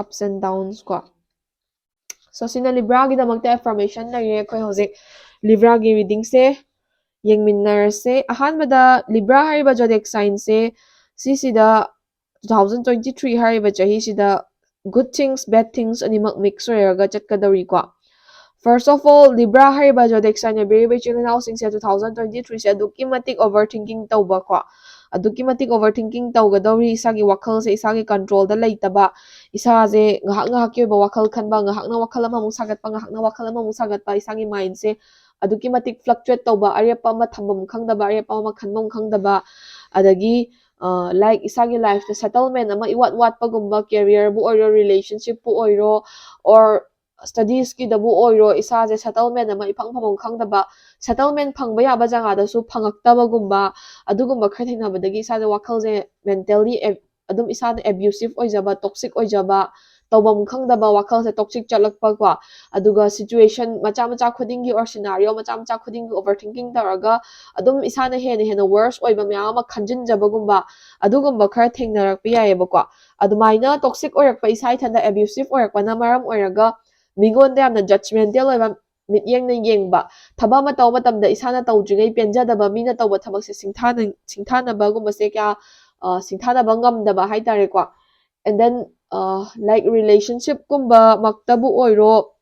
Ups and downs ꯀꯣ. So ꯁꯤꯅ Libraꯒꯤꯗꯃꯛꯇ affirmation ꯂꯩꯔꯦ꯫ ꯑꯩꯈꯣꯏ ꯍꯧꯖꯤꯛ Libraꯒꯤ readingꯁꯦ ꯌꯦꯡꯃꯤꯟꯅꯔꯁꯦ꯫ ꯑꯍꯥꯟꯕꯗ Libra ꯍꯥꯏꯔꯤꯕ zodiac signꯁꯦ ꯁꯤꯁꯤꯗ two thousand twenty three ꯍꯥꯏꯔꯤꯕ ꯆꯍꯤꯁꯤꯗ good things, bad things ꯑꯅꯤꯃꯛ mix ꯑꯣꯏꯔꯒ ꯆꯠꯀꯗꯧꯔꯤꯀꯣ꯫ First of all, Libra ꯍꯥꯏꯔꯤꯕ zodiac sign ꯑꯣꯏꯕꯤꯔꯤꯕ ꯏꯆꯤꯜ ꯏꯅꯥꯎꯁꯤꯡꯁꯦ two thousand twenty threeꯁꯦ ꯑꯗꯨꯛꯀꯤ ꯃꯇꯤꯛ overthinking ꯇꯧꯕ ꯀꯣ, ꯑꯗꯨꯛꯀꯤ ꯃꯇꯤꯛ overthinking ꯇꯧꯒꯗꯧꯔꯤ꯫ ꯏꯁꯥꯒꯤ ꯋꯥꯈꯜꯁꯦ ꯏꯁꯥꯒꯤ controlꯗ ꯂꯩꯇꯕ, ꯏꯁꯥꯁꯦ ꯉꯥꯏꯍꯥꯛ ꯉꯥꯏꯍꯥꯛꯀꯤ ꯑꯣꯏꯕ ꯋꯥꯈꯜ ꯈꯟꯕ, ꯉꯥꯏꯍꯥꯛꯅ ꯋꯥꯈꯜ ꯑꯃꯃꯨꯛ ꯁꯥꯒꯠꯄ, ꯉꯥꯏꯍꯥꯛꯅ ꯋꯥꯈꯜ ꯑꯃꯃꯨꯛ ꯁꯥꯒꯠꯄ, ꯏꯁꯥꯒꯤ mindꯁꯦ ꯑꯗꯨꯛꯀꯤ ꯃꯇꯤꯛ fluctuate ꯇꯧꯕ, ꯑꯔꯦꯞꯄ ꯑꯃ ꯊꯝꯐꯝ ꯈꯪꯗꯕ, ꯑꯔꯦꯞꯄ ꯑꯃ ꯈꯟꯐꯝ ꯈꯪꯗꯕ, ꯑꯗꯒꯤ ꯂꯥꯏꯛ ꯏꯁꯥꯒꯤ lifeꯇ settlement ꯑꯃ ꯏꯋꯥꯠ ꯋꯥꯠꯄꯒꯨꯝꯕ, careerꯕꯨ ꯑꯣꯏꯔꯣ, relationshipꯄꯨ ꯑꯣꯏꯔꯣ, or studiesꯀꯤꯗꯕꯨ ꯑꯣꯏꯔꯣ, ꯏꯁꯥꯁꯦ settlement ꯑꯃ ꯏꯐꯪ ꯐꯪꯐꯝ ꯈꯪꯗꯕ, settlement ꯐꯪꯕ ꯌꯥꯕ ꯖꯒꯥꯗꯁꯨ ꯐꯪꯉꯛꯇꯕꯒꯨꯝꯕ, ꯑꯗꯨꯒꯨꯝꯕ ꯈꯔ ꯊꯦꯡꯅꯕꯗꯒꯤ ꯏꯁꯥꯁꯦ ꯋꯥꯈꯜꯁꯦ mentally ꯑꯗꯨꯝ ꯏꯁꯥꯗ abusive ꯑꯣꯏꯖꯕ, toxic ꯑꯣꯏꯖꯕ, ꯇꯧꯐꯝ ꯈꯪꯗꯕ, ꯋꯥꯈꯜꯁꯦ toxic ꯆꯠꯂꯛꯄꯀꯣ꯫ ꯑꯗꯨꯒ situation ꯃꯆꯥ ꯃꯆꯥ ꯈꯨꯗꯤꯡꯒꯤ or scenario ꯃꯆꯥ ꯃꯆꯥ ꯈꯨꯗꯤꯡꯒꯤ overthinking ꯇꯧꯔꯒ ꯑꯗꯨꯝ ꯏꯁꯥꯅ ꯍꯦꯟꯅ ꯍꯦꯟꯅ worse ꯑꯣꯏꯕ ꯃꯌꯥꯝ ꯑꯃ ꯈꯟꯖꯤꯟꯖꯕꯒꯨꯝꯕ, ꯑꯗꯨꯒꯨꯝꯕ ꯈꯔ ꯊꯦꯡꯅꯔꯛꯄ ꯌꯥꯏꯌꯦꯕꯀꯣ꯫ ꯑꯗꯨꯃꯥꯏꯅ toxic ꯑꯣꯏꯔꯛꯄ, ꯏꯁꯥ ꯏꯊꯟꯗ abusive ꯑꯣꯏꯔꯛꯄꯅ ꯃꯔꯝ ꯑꯣꯏꯔꯒ ꯃꯤꯉꯣꯟꯗ ꯌꯥꯝꯅ judgmental ꯑꯣꯏꯕ ꯃꯤꯠꯌꯦꯡꯅ ꯌꯦꯡꯕ, ꯊꯕꯛ ꯑꯃ ꯇꯧꯕ ꯃꯇꯝꯗ ꯏꯁꯥꯅ ꯇꯧꯗ꯭ꯔꯤꯉꯩ ꯄꯦꯟꯖꯗꯕ, ꯃꯤꯅ ꯇꯧꯕ ꯊꯕꯛꯁꯦ ꯁꯤꯡꯊꯥꯅ-, ꯁꯤꯡꯊꯥꯅꯕꯒꯨꯝꯕꯁꯦ ꯀꯌꯥ, ꯑ, ꯁꯤꯡꯊꯥꯅꯕ ꯉꯝꯗꯕ ꯍꯥꯏꯇꯥꯔꯦꯀꯣ꯫ And then, ꯑ, like relationshipꯀꯨꯝꯕ ꯃꯛꯇꯕꯨ ꯑꯣꯏꯔꯣ,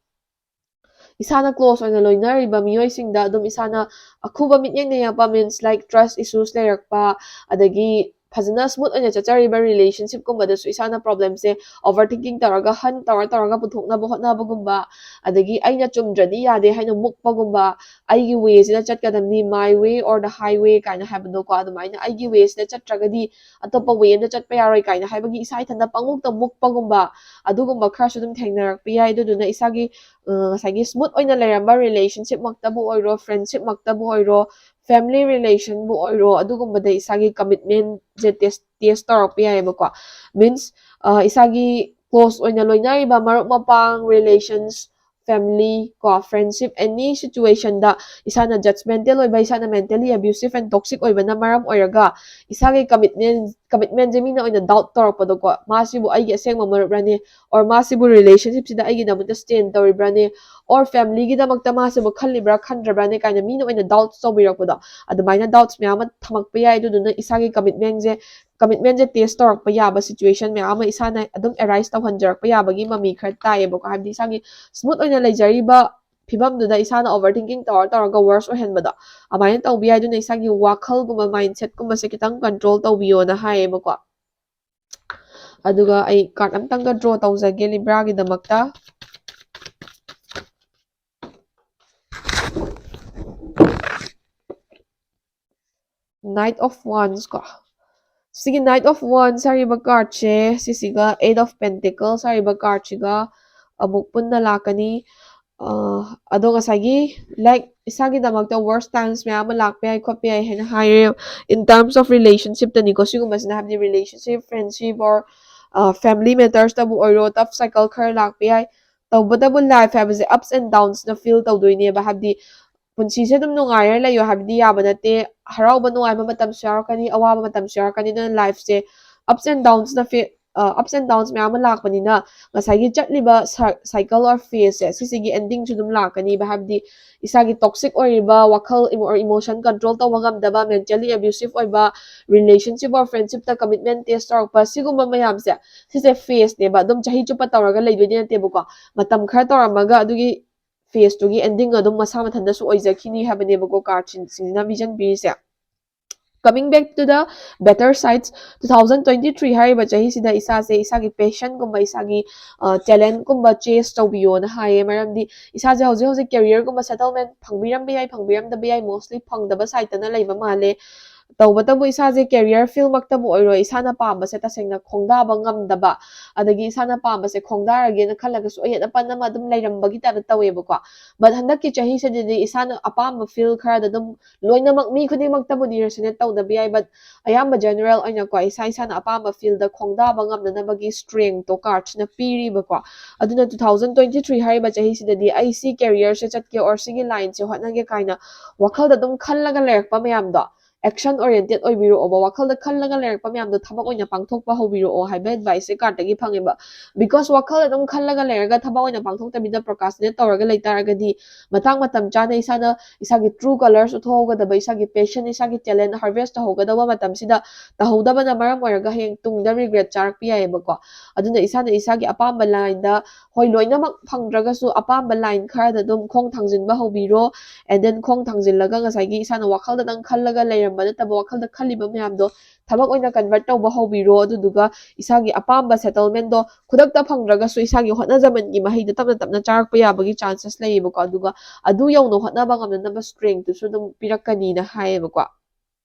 ꯏꯁꯥꯅ close ꯑꯣꯏꯅ ꯂꯣꯏꯅꯔꯤꯕ ꯃꯤꯑꯣꯏꯁꯤꯡꯗ ꯑꯗꯨꯝ ꯏꯁꯥꯅ ꯑꯈꯨꯕ ꯃꯤꯠꯌꯦꯡꯅ ꯌꯦꯡꯉꯛꯄ, means like trust issues ꯂꯩꯔꯛꯄ, ꯑꯗꯒꯤ ꯐꯖꯅ smooth ꯑꯣꯏꯅ ꯆꯠꯆꯔꯤꯕ relationshipꯀꯨꯝꯕꯗꯁꯨ ꯏꯁꯥꯅ problemꯁꯦ overthinking ꯇꯧꯔꯒ hunt ꯇꯧꯔ ꯇꯧꯔꯒ ꯄꯨꯊꯣꯛꯅꯕ ꯍꯣꯠꯅꯕꯒꯨꯝꯕ, ꯑꯗꯒꯤ ꯑꯩꯅ ꯆꯨꯝꯗ꯭ꯔꯗꯤ ꯌꯥꯗꯦ ꯍꯥꯏꯅ ꯃꯨꯛꯄꯒꯨꯝꯕ, ꯑꯩꯒꯤ wayꯁꯤꯗ ꯆꯠꯀꯗꯕꯅꯤ, my way or the highway ꯀꯥꯏꯅ ꯍꯥꯏꯕꯗꯣꯀꯣ, ꯑꯗꯨꯃꯥꯏꯅ ꯑꯩꯒꯤ wayꯁꯤꯗ ꯆꯠꯇ꯭ꯔꯒꯗꯤ ꯑꯇꯣꯞꯄ way ꯑꯃꯗ ꯆꯠꯄ ꯌꯥꯔꯣꯏ ꯀꯥꯏꯅ ꯍꯥꯏꯕꯒꯤ ꯏꯁꯥ ꯏꯊꯟꯇ ꯄꯪꯃꯨꯛꯇ ꯃꯨꯛꯄꯒꯨꯝꯕ, ꯑꯗꯨꯒꯨꯝꯕ ꯈꯔꯁꯨ ꯑꯗꯨꯝ ꯊꯦꯡꯅꯔꯛꯄ ꯌꯥꯏ꯫ ꯑꯗꯨꯗꯨꯅ ꯏꯁꯥꯒꯤ, ꯑ, ꯉꯁꯥꯏꯒꯤ smooth ꯑꯣꯏꯅ ꯂꯩꯔꯝꯕ relationshipꯃꯛꯇꯕꯨ ꯑꯣꯏꯔꯣ, friendshipꯃꯛꯇꯕꯨ ꯑꯣꯏꯔꯣ, family relationꯕꯨ ꯑꯣꯏꯔꯣ, ꯑꯗꯨꯒꯨꯝꯕꯗ ꯏꯁꯥꯒꯤ commitmentꯁꯦ test, test ꯇꯧꯔꯛꯄ ꯌꯥꯏꯌꯦꯕꯀꯣ꯫ Means, ꯑ, ꯏꯁꯥꯒꯤ close ꯑꯣꯏꯅ ꯂꯣꯏꯅꯔꯤꯕ ꯃꯔꯨꯞ ꯃꯄꯥꯡ, relations, family, ꯀꯣ, friendship, any situationꯗ ꯏꯁꯥꯅ judgmental ꯑꯣꯏꯕ, ꯏꯁꯥꯅ mentally abusive and toxic ꯑꯣꯏꯕꯅ ꯃꯔꯝ ꯑꯣꯏꯔꯒ ꯏꯁꯥꯒꯤ commitment commitmentꯁꯦ ꯃꯤꯅ ꯑꯣꯏꯅ doubt ꯇꯧꯔꯛꯄꯗꯣꯀꯣ, ꯃꯥꯁꯤꯕꯨ ꯑꯩꯒꯤ ꯑꯁꯦꯡꯕ ꯃꯔꯨꯞꯔꯅꯦ, or ꯃꯥꯁꯤꯕꯨ relationshipꯁꯤꯗ ꯑꯩꯒꯤꯗꯃꯛꯇ stand ꯇꯧꯔꯤꯕ꯭ꯔꯅꯦ, or familyꯒꯤꯗꯃꯛꯇ ꯃꯥꯁꯤꯕꯨ ꯈꯜꯂꯤꯕ꯭ꯔꯥ ꯈꯟꯗ꯭ꯔꯕ꯭ꯔꯅꯦ ꯀꯥꯏꯅ ꯃꯤꯅ ꯑꯣꯏꯅ doubt ꯇꯧꯕꯤꯔꯛꯄꯗꯣ, ꯑꯗꯨꯃꯥꯏꯅ doubts ꯃꯌꯥꯝ ꯑꯃ ꯊꯝꯃꯛꯄ ꯌꯥꯏ꯫ ꯑꯗꯨꯗꯨꯅ ꯏꯁꯥꯒꯤ commitmentꯁꯦ commitmentꯁꯦ test ꯇꯧꯔꯛꯄ ꯌꯥꯕ situation ꯃꯌꯥꯝ ꯑꯃ ꯏꯁꯥꯅ ꯑꯗꯨꯝ arise ꯇꯧꯍꯟꯖꯔꯛꯄ ꯌꯥꯕꯒꯤ ꯃꯃꯤ ꯈꯔ ꯇꯥꯏꯌꯦꯕꯀꯣ꯫ ꯍꯥꯏꯕꯗꯤ ꯏꯁꯥꯒꯤ smooth ꯑꯣꯏꯅ ꯂꯩꯖꯔꯤꯕ ꯐꯤꯕꯝꯗꯨꯗ ꯏꯁꯥꯅ overthinking ꯇꯧꯔ ꯇꯧꯔꯒ worse ꯑꯣꯏꯍꯟꯕꯗꯣ, ꯑꯗꯨꯃꯥꯏꯅ ꯇꯧꯕ ꯌꯥꯏ꯫ ꯑꯗꯨꯅ ꯏꯁꯥꯒꯤ ꯋꯥꯈꯜꯒꯨꯝꯕ, mindsetꯀꯨꯝꯕꯁꯦ ꯈꯤꯇꯪ control ꯇꯧꯕꯤꯌꯣꯅ ꯍꯥꯏꯌꯦꯕꯀꯣ꯫ ꯑꯗꯨꯒ ꯑꯩ card ꯑꯝꯇꯪꯒ draw ꯇꯧꯖꯒꯦ Libraꯒꯤꯗꯃꯛꯇ꯫ Knight of Wands ꯀꯣ꯫ ꯁꯤꯒꯤ Knight of Wands ꯍꯥꯏꯔꯤꯕ cardꯁꯦ, ꯁꯤꯁꯤꯒ Eight of Pentacles ꯍꯥꯏꯔꯤꯕ cardꯁꯤꯒ ꯑꯃꯨꯛ ꯄꯨꯟꯅ ꯂꯥꯛꯀꯅꯤ꯫ ꯑ, ꯑꯗꯣ ꯉꯁꯥꯏꯒꯤ, like, ꯏꯁꯥꯒꯤꯗꯃꯛꯇ worst times ꯃꯌꯥꯝ ꯑꯃ ꯂꯥꯛꯄ ꯌꯥꯏ ꯈꯣꯠꯄ ꯌꯥꯏ ꯍꯥꯏꯅ ꯍꯥꯏꯔꯦ, in terms of relationshipꯇꯅꯤꯀꯣ꯫ ꯁꯤꯒꯨꯝꯕꯁꯤꯅ ꯍꯥꯏꯕꯗꯤ relationship, friendship or, ꯑ, family mattersꯇꯕꯨ ꯑꯣꯏꯔꯣ, tough cycle ꯈꯔ ꯂꯥꯛꯄ ꯌꯥꯏ꯫ ꯇꯧꯕꯇꯕꯨ life ꯍꯥꯏꯕꯁꯦ ups and downsꯅ fill ꯇꯧꯗꯣꯏꯅꯦꯕ꯫ ꯍꯥꯏꯕꯗꯤ ꯄꯨꯟꯁꯤꯁꯦ ꯑꯗꯨꯝ ꯅꯨꯡꯉꯥꯏꯔ ꯂꯩꯌꯣ ꯍꯥꯏꯕꯗꯤ ꯌꯥꯕ ꯅꯠꯇꯦ꯫ ꯍꯔꯥꯎꯕ ꯅꯨꯡꯉꯥꯏꯕ ꯃꯇꯝꯁꯨ ꯌꯥꯎꯔꯛꯀꯅꯤ, ꯑꯋꯥꯕ ꯃꯇꯝꯁꯨ ꯌꯥꯎꯔꯛꯀꯅꯤ꯫ ꯑꯗꯨꯅ lifeꯁꯦ ups and downsꯅ ꯐꯤ-, ꯑ, ups and downs ꯃꯌꯥꯝ ꯑꯃ ꯂꯥꯛꯄꯅꯤꯅ ꯉꯁꯥꯏꯒꯤ ꯆꯠꯂꯤꯕ ꯁ-, cycle or phaseꯁꯦ ꯁꯤꯁꯤꯒꯤ endingꯁꯨ ꯑꯗꯨꯝ ꯂꯥꯛꯀꯅꯤꯕ꯫ ꯍꯥꯏꯕꯗꯤ ꯏꯁꯥꯒꯤ toxic ꯑꯣꯏꯔꯤꯕ ꯋꯥꯈꯜ ꯏꯃꯣ-, emotion control ꯇꯧꯕ ꯉꯝꯗꯕ, mentally abusive ꯑꯣꯏꯕ, relationship or friendshipꯇ commitment test ꯇꯧꯔꯛꯄ, ꯁꯤꯒꯨꯝꯕ ꯃꯌꯥꯝꯁꯦ, ꯁꯤꯁꯦ phaseꯅꯦꯕ꯫ ꯑꯗꯨꯝ ꯆꯍꯤ ꯆꯨꯞꯄ ꯇꯧꯔꯒ ꯂꯩꯗꯣꯏꯗꯤ ꯅꯠꯇꯦꯕꯀꯣ꯫ ꯃꯇꯝ ꯈꯔ ꯇꯧꯔꯝꯃꯒ ꯑꯗꯨꯒꯤ phaseꯇꯨꯒꯤ ending ꯑꯗꯨꯝ ꯃꯁꯥ ꯃꯊꯟꯇꯁꯨ ꯑꯣꯏꯖꯈꯤꯅꯤ ꯍꯥꯏꯕꯅꯦꯕꯀꯣ cardꯁꯤꯡꯁꯤꯅ vision ꯄꯤꯔꯤꯁꯦ꯫ Coming back to the better sides, two thousand twenty three ꯍꯥꯏꯔꯤꯕ ꯆꯍꯤꯁꯤꯗ ꯏꯁꯥꯁꯦ ꯏꯁꯥꯒꯤ passionꯒꯨꯝꯕ, ꯏꯁꯥꯒꯤ, ꯑ, talentꯀꯨꯝꯕ chase ꯇꯧꯕꯤꯌꯣꯅ ꯍꯥꯏꯌꯦ꯫ ꯃꯔꯝꯗꯤ ꯏꯁꯥꯁꯦ ꯍꯧꯖꯤꯛ ꯍꯧꯖꯤꯛ careerꯒꯨꯝꯕ settlement ꯐꯪꯕꯤꯔꯝꯕ ꯌꯥꯏ, ꯐꯪꯕꯤꯔꯝꯗꯕ ꯌꯥꯏ, mostly ꯐꯪꯗꯕ sideꯇꯅ ꯂꯩꯕ ꯃꯥꯜꯂꯦ꯫ ꯇꯧꯕꯇꯕꯨ ꯏꯁꯥꯁꯦ career field ꯃꯛꯇꯕꯨ ꯑꯣꯏꯔꯣ, ꯏꯁꯥꯅ ꯄꯥꯝꯕꯁꯦ ꯇꯁꯦꯡꯅ ꯈꯣꯡꯗꯥꯕ ꯉꯝꯗꯕ, ꯑꯗꯒꯤ ꯏꯁꯥꯅ ꯄꯥꯝꯕꯁꯦ ꯈꯣꯡꯗꯥꯔꯒꯦꯅ ꯈꯜꯂꯒꯁꯨ ꯑꯌꯦꯠ ꯑꯄꯟ ꯑꯃ ꯑꯗꯨꯝ ꯂꯩꯔꯝꯕꯒꯤ type ꯇꯧꯋꯦꯕꯀꯣ꯫ But ꯍꯟꯗꯛꯀꯤ ꯆꯍꯤꯁꯤꯗꯗꯤ ꯏꯁꯥꯅ ꯑꯄꯥꯝꯕ field ꯈꯔꯗ ꯑꯗꯨꯝ ꯂꯣꯏꯅꯃꯛ ꯃꯤ ꯈꯨꯗꯤꯡꯃꯛꯇꯕꯨꯗꯤ resonate ꯇꯧꯗꯕ ꯌꯥꯏ, but ꯑꯌꯥꯝꯕ general ꯑꯣꯏꯅꯀꯣ ꯏꯁꯥ ꯏꯁꯥꯅ ꯑꯄꯥꯝꯕ field ꯗ ꯈꯣꯡꯗꯥꯕ ꯉꯝꯅꯅꯕꯒꯤ strength ꯇꯣ card ꯁꯤꯅ ꯄꯤꯔꯤꯕꯀꯣ꯫ ꯑꯗꯨꯅ two thousand twenty three ꯍꯥꯏꯔꯤꯕ ꯆꯍꯤꯁꯤꯗꯗꯤ ꯑꯩ ꯁꯤ career ꯁꯦ ꯆꯠꯀꯦ or ꯁꯤꯒꯤ line ꯁꯦ ꯍꯣꯠꯅꯒꯦ ꯀꯥꯏꯅ ꯋꯥꯈꯜꯗ ꯑꯗꯨꯝ ꯈꯜꯂꯒ ꯂꯩꯔꯛꯄ ꯃꯌꯥꯝꯗꯣ, action oriented ꯑꯣꯏꯕꯤꯔꯛꯑꯣꯕ꯫ ꯋꯥꯈꯜꯗ ꯈꯜꯂꯒ ꯂꯩꯔꯛꯄ ꯃꯌꯥꯝꯗꯣ ꯊꯕꯛ ꯑꯣꯏꯅ ꯄꯥꯡꯊꯣꯛꯄ ꯍꯧꯕꯤꯔꯛꯑꯣ ꯍꯥꯏꯕ advice ꯁꯦ card ꯇꯒꯤ ꯐꯪꯉꯦꯕ꯫ Because ꯋꯥꯈꯜ ꯑꯗꯨꯝ ꯈꯜꯂꯒ ꯂꯩꯔꯒ ꯊꯕꯛ ꯑꯣꯏꯅ ꯄꯥꯡꯊꯣꯛꯇꯕꯤꯗ procrastinate ꯇꯧꯔꯒ ꯂꯩꯇꯥꯔꯒꯗꯤ, ꯃꯇꯥꯡ ꯃꯇꯝ ꯆꯥꯅ ꯏꯁꯥꯅ ꯏꯁꯥꯒꯤ true colours ꯎꯠꯊꯣꯛꯍꯧꯒꯗꯕ, ꯏꯁꯥꯒꯤ passion, ꯏꯁꯥꯒꯤ talent harvest ꯇꯧꯍꯧꯒꯗꯕ ꯃꯇꯝꯁꯤꯗ ꯇꯧꯍꯧꯗꯕꯅ ꯃꯔꯝ ꯑꯣꯏꯔꯒ ꯍꯌꯦꯡ ꯇꯨꯡꯗ regret ꯆꯥꯔꯛꯄ ꯌꯥꯏꯌꯦꯕꯀꯣ꯫ ꯑꯗꯨꯅ ꯏꯁꯥꯅ ꯏꯁꯥꯒꯤ ꯑꯄꯥꯝꯕ line ꯗ, ꯍꯣꯏ, ꯂꯣꯏꯅꯃꯛ ꯐꯪꯗ꯭ꯔꯒꯁꯨ ꯑꯄꯥꯝꯕ line ꯈꯔꯗ ꯑꯗꯨꯝ ꯈꯣꯡ ꯊꯥꯡꯖꯤꯟꯕ ꯍꯧꯕꯤꯔꯣ꯫ And then ꯈꯣꯡ ꯊꯥꯡꯖꯤꯜꯂꯒ ꯉꯁꯥꯏꯒꯤ ꯏꯁꯥꯅ ꯋꯥꯈꯜꯗꯗꯪ ꯈꯜꯂꯒ ꯂꯩꯔꯝꯕ ꯅꯠꯇꯕ, ꯋꯥꯈꯜꯗ ꯈꯜꯂꯤꯕ ꯃꯌꯥꯝꯗꯣ ꯊꯕꯛ ꯑꯣꯏꯅ convert ꯇꯧꯕ ꯍꯧꯕꯤꯔꯣ꯫ ꯑꯗꯨꯗꯨꯒ ꯏꯁꯥꯒꯤ ꯑꯄꯥꯝꯕ settlement ꯗꯣ ꯈꯨꯗꯛꯇ ꯐꯪꯗ꯭ꯔꯒꯁꯨ ꯏꯁꯥꯒꯤ ꯍꯣꯠꯅꯖꯃꯟꯒꯤ ꯃꯍꯩꯗꯣ ꯇꯞꯅ ꯇꯞꯅ ꯆꯥꯔꯛꯄ ꯌꯥꯕꯒꯤ chances ꯂꯩꯌꯦꯕꯀꯣ꯫ ꯑꯗꯨꯒ ꯑꯗꯨ ꯌꯧꯅ ꯍꯣꯠꯅꯕ ꯉꯝꯅꯅꯕ strength ꯇꯨꯁꯨ ꯑꯗꯨꯝ ꯄꯤꯔꯛꯀꯅꯤꯅ ꯍꯥꯏꯌꯦꯕꯀꯣ꯫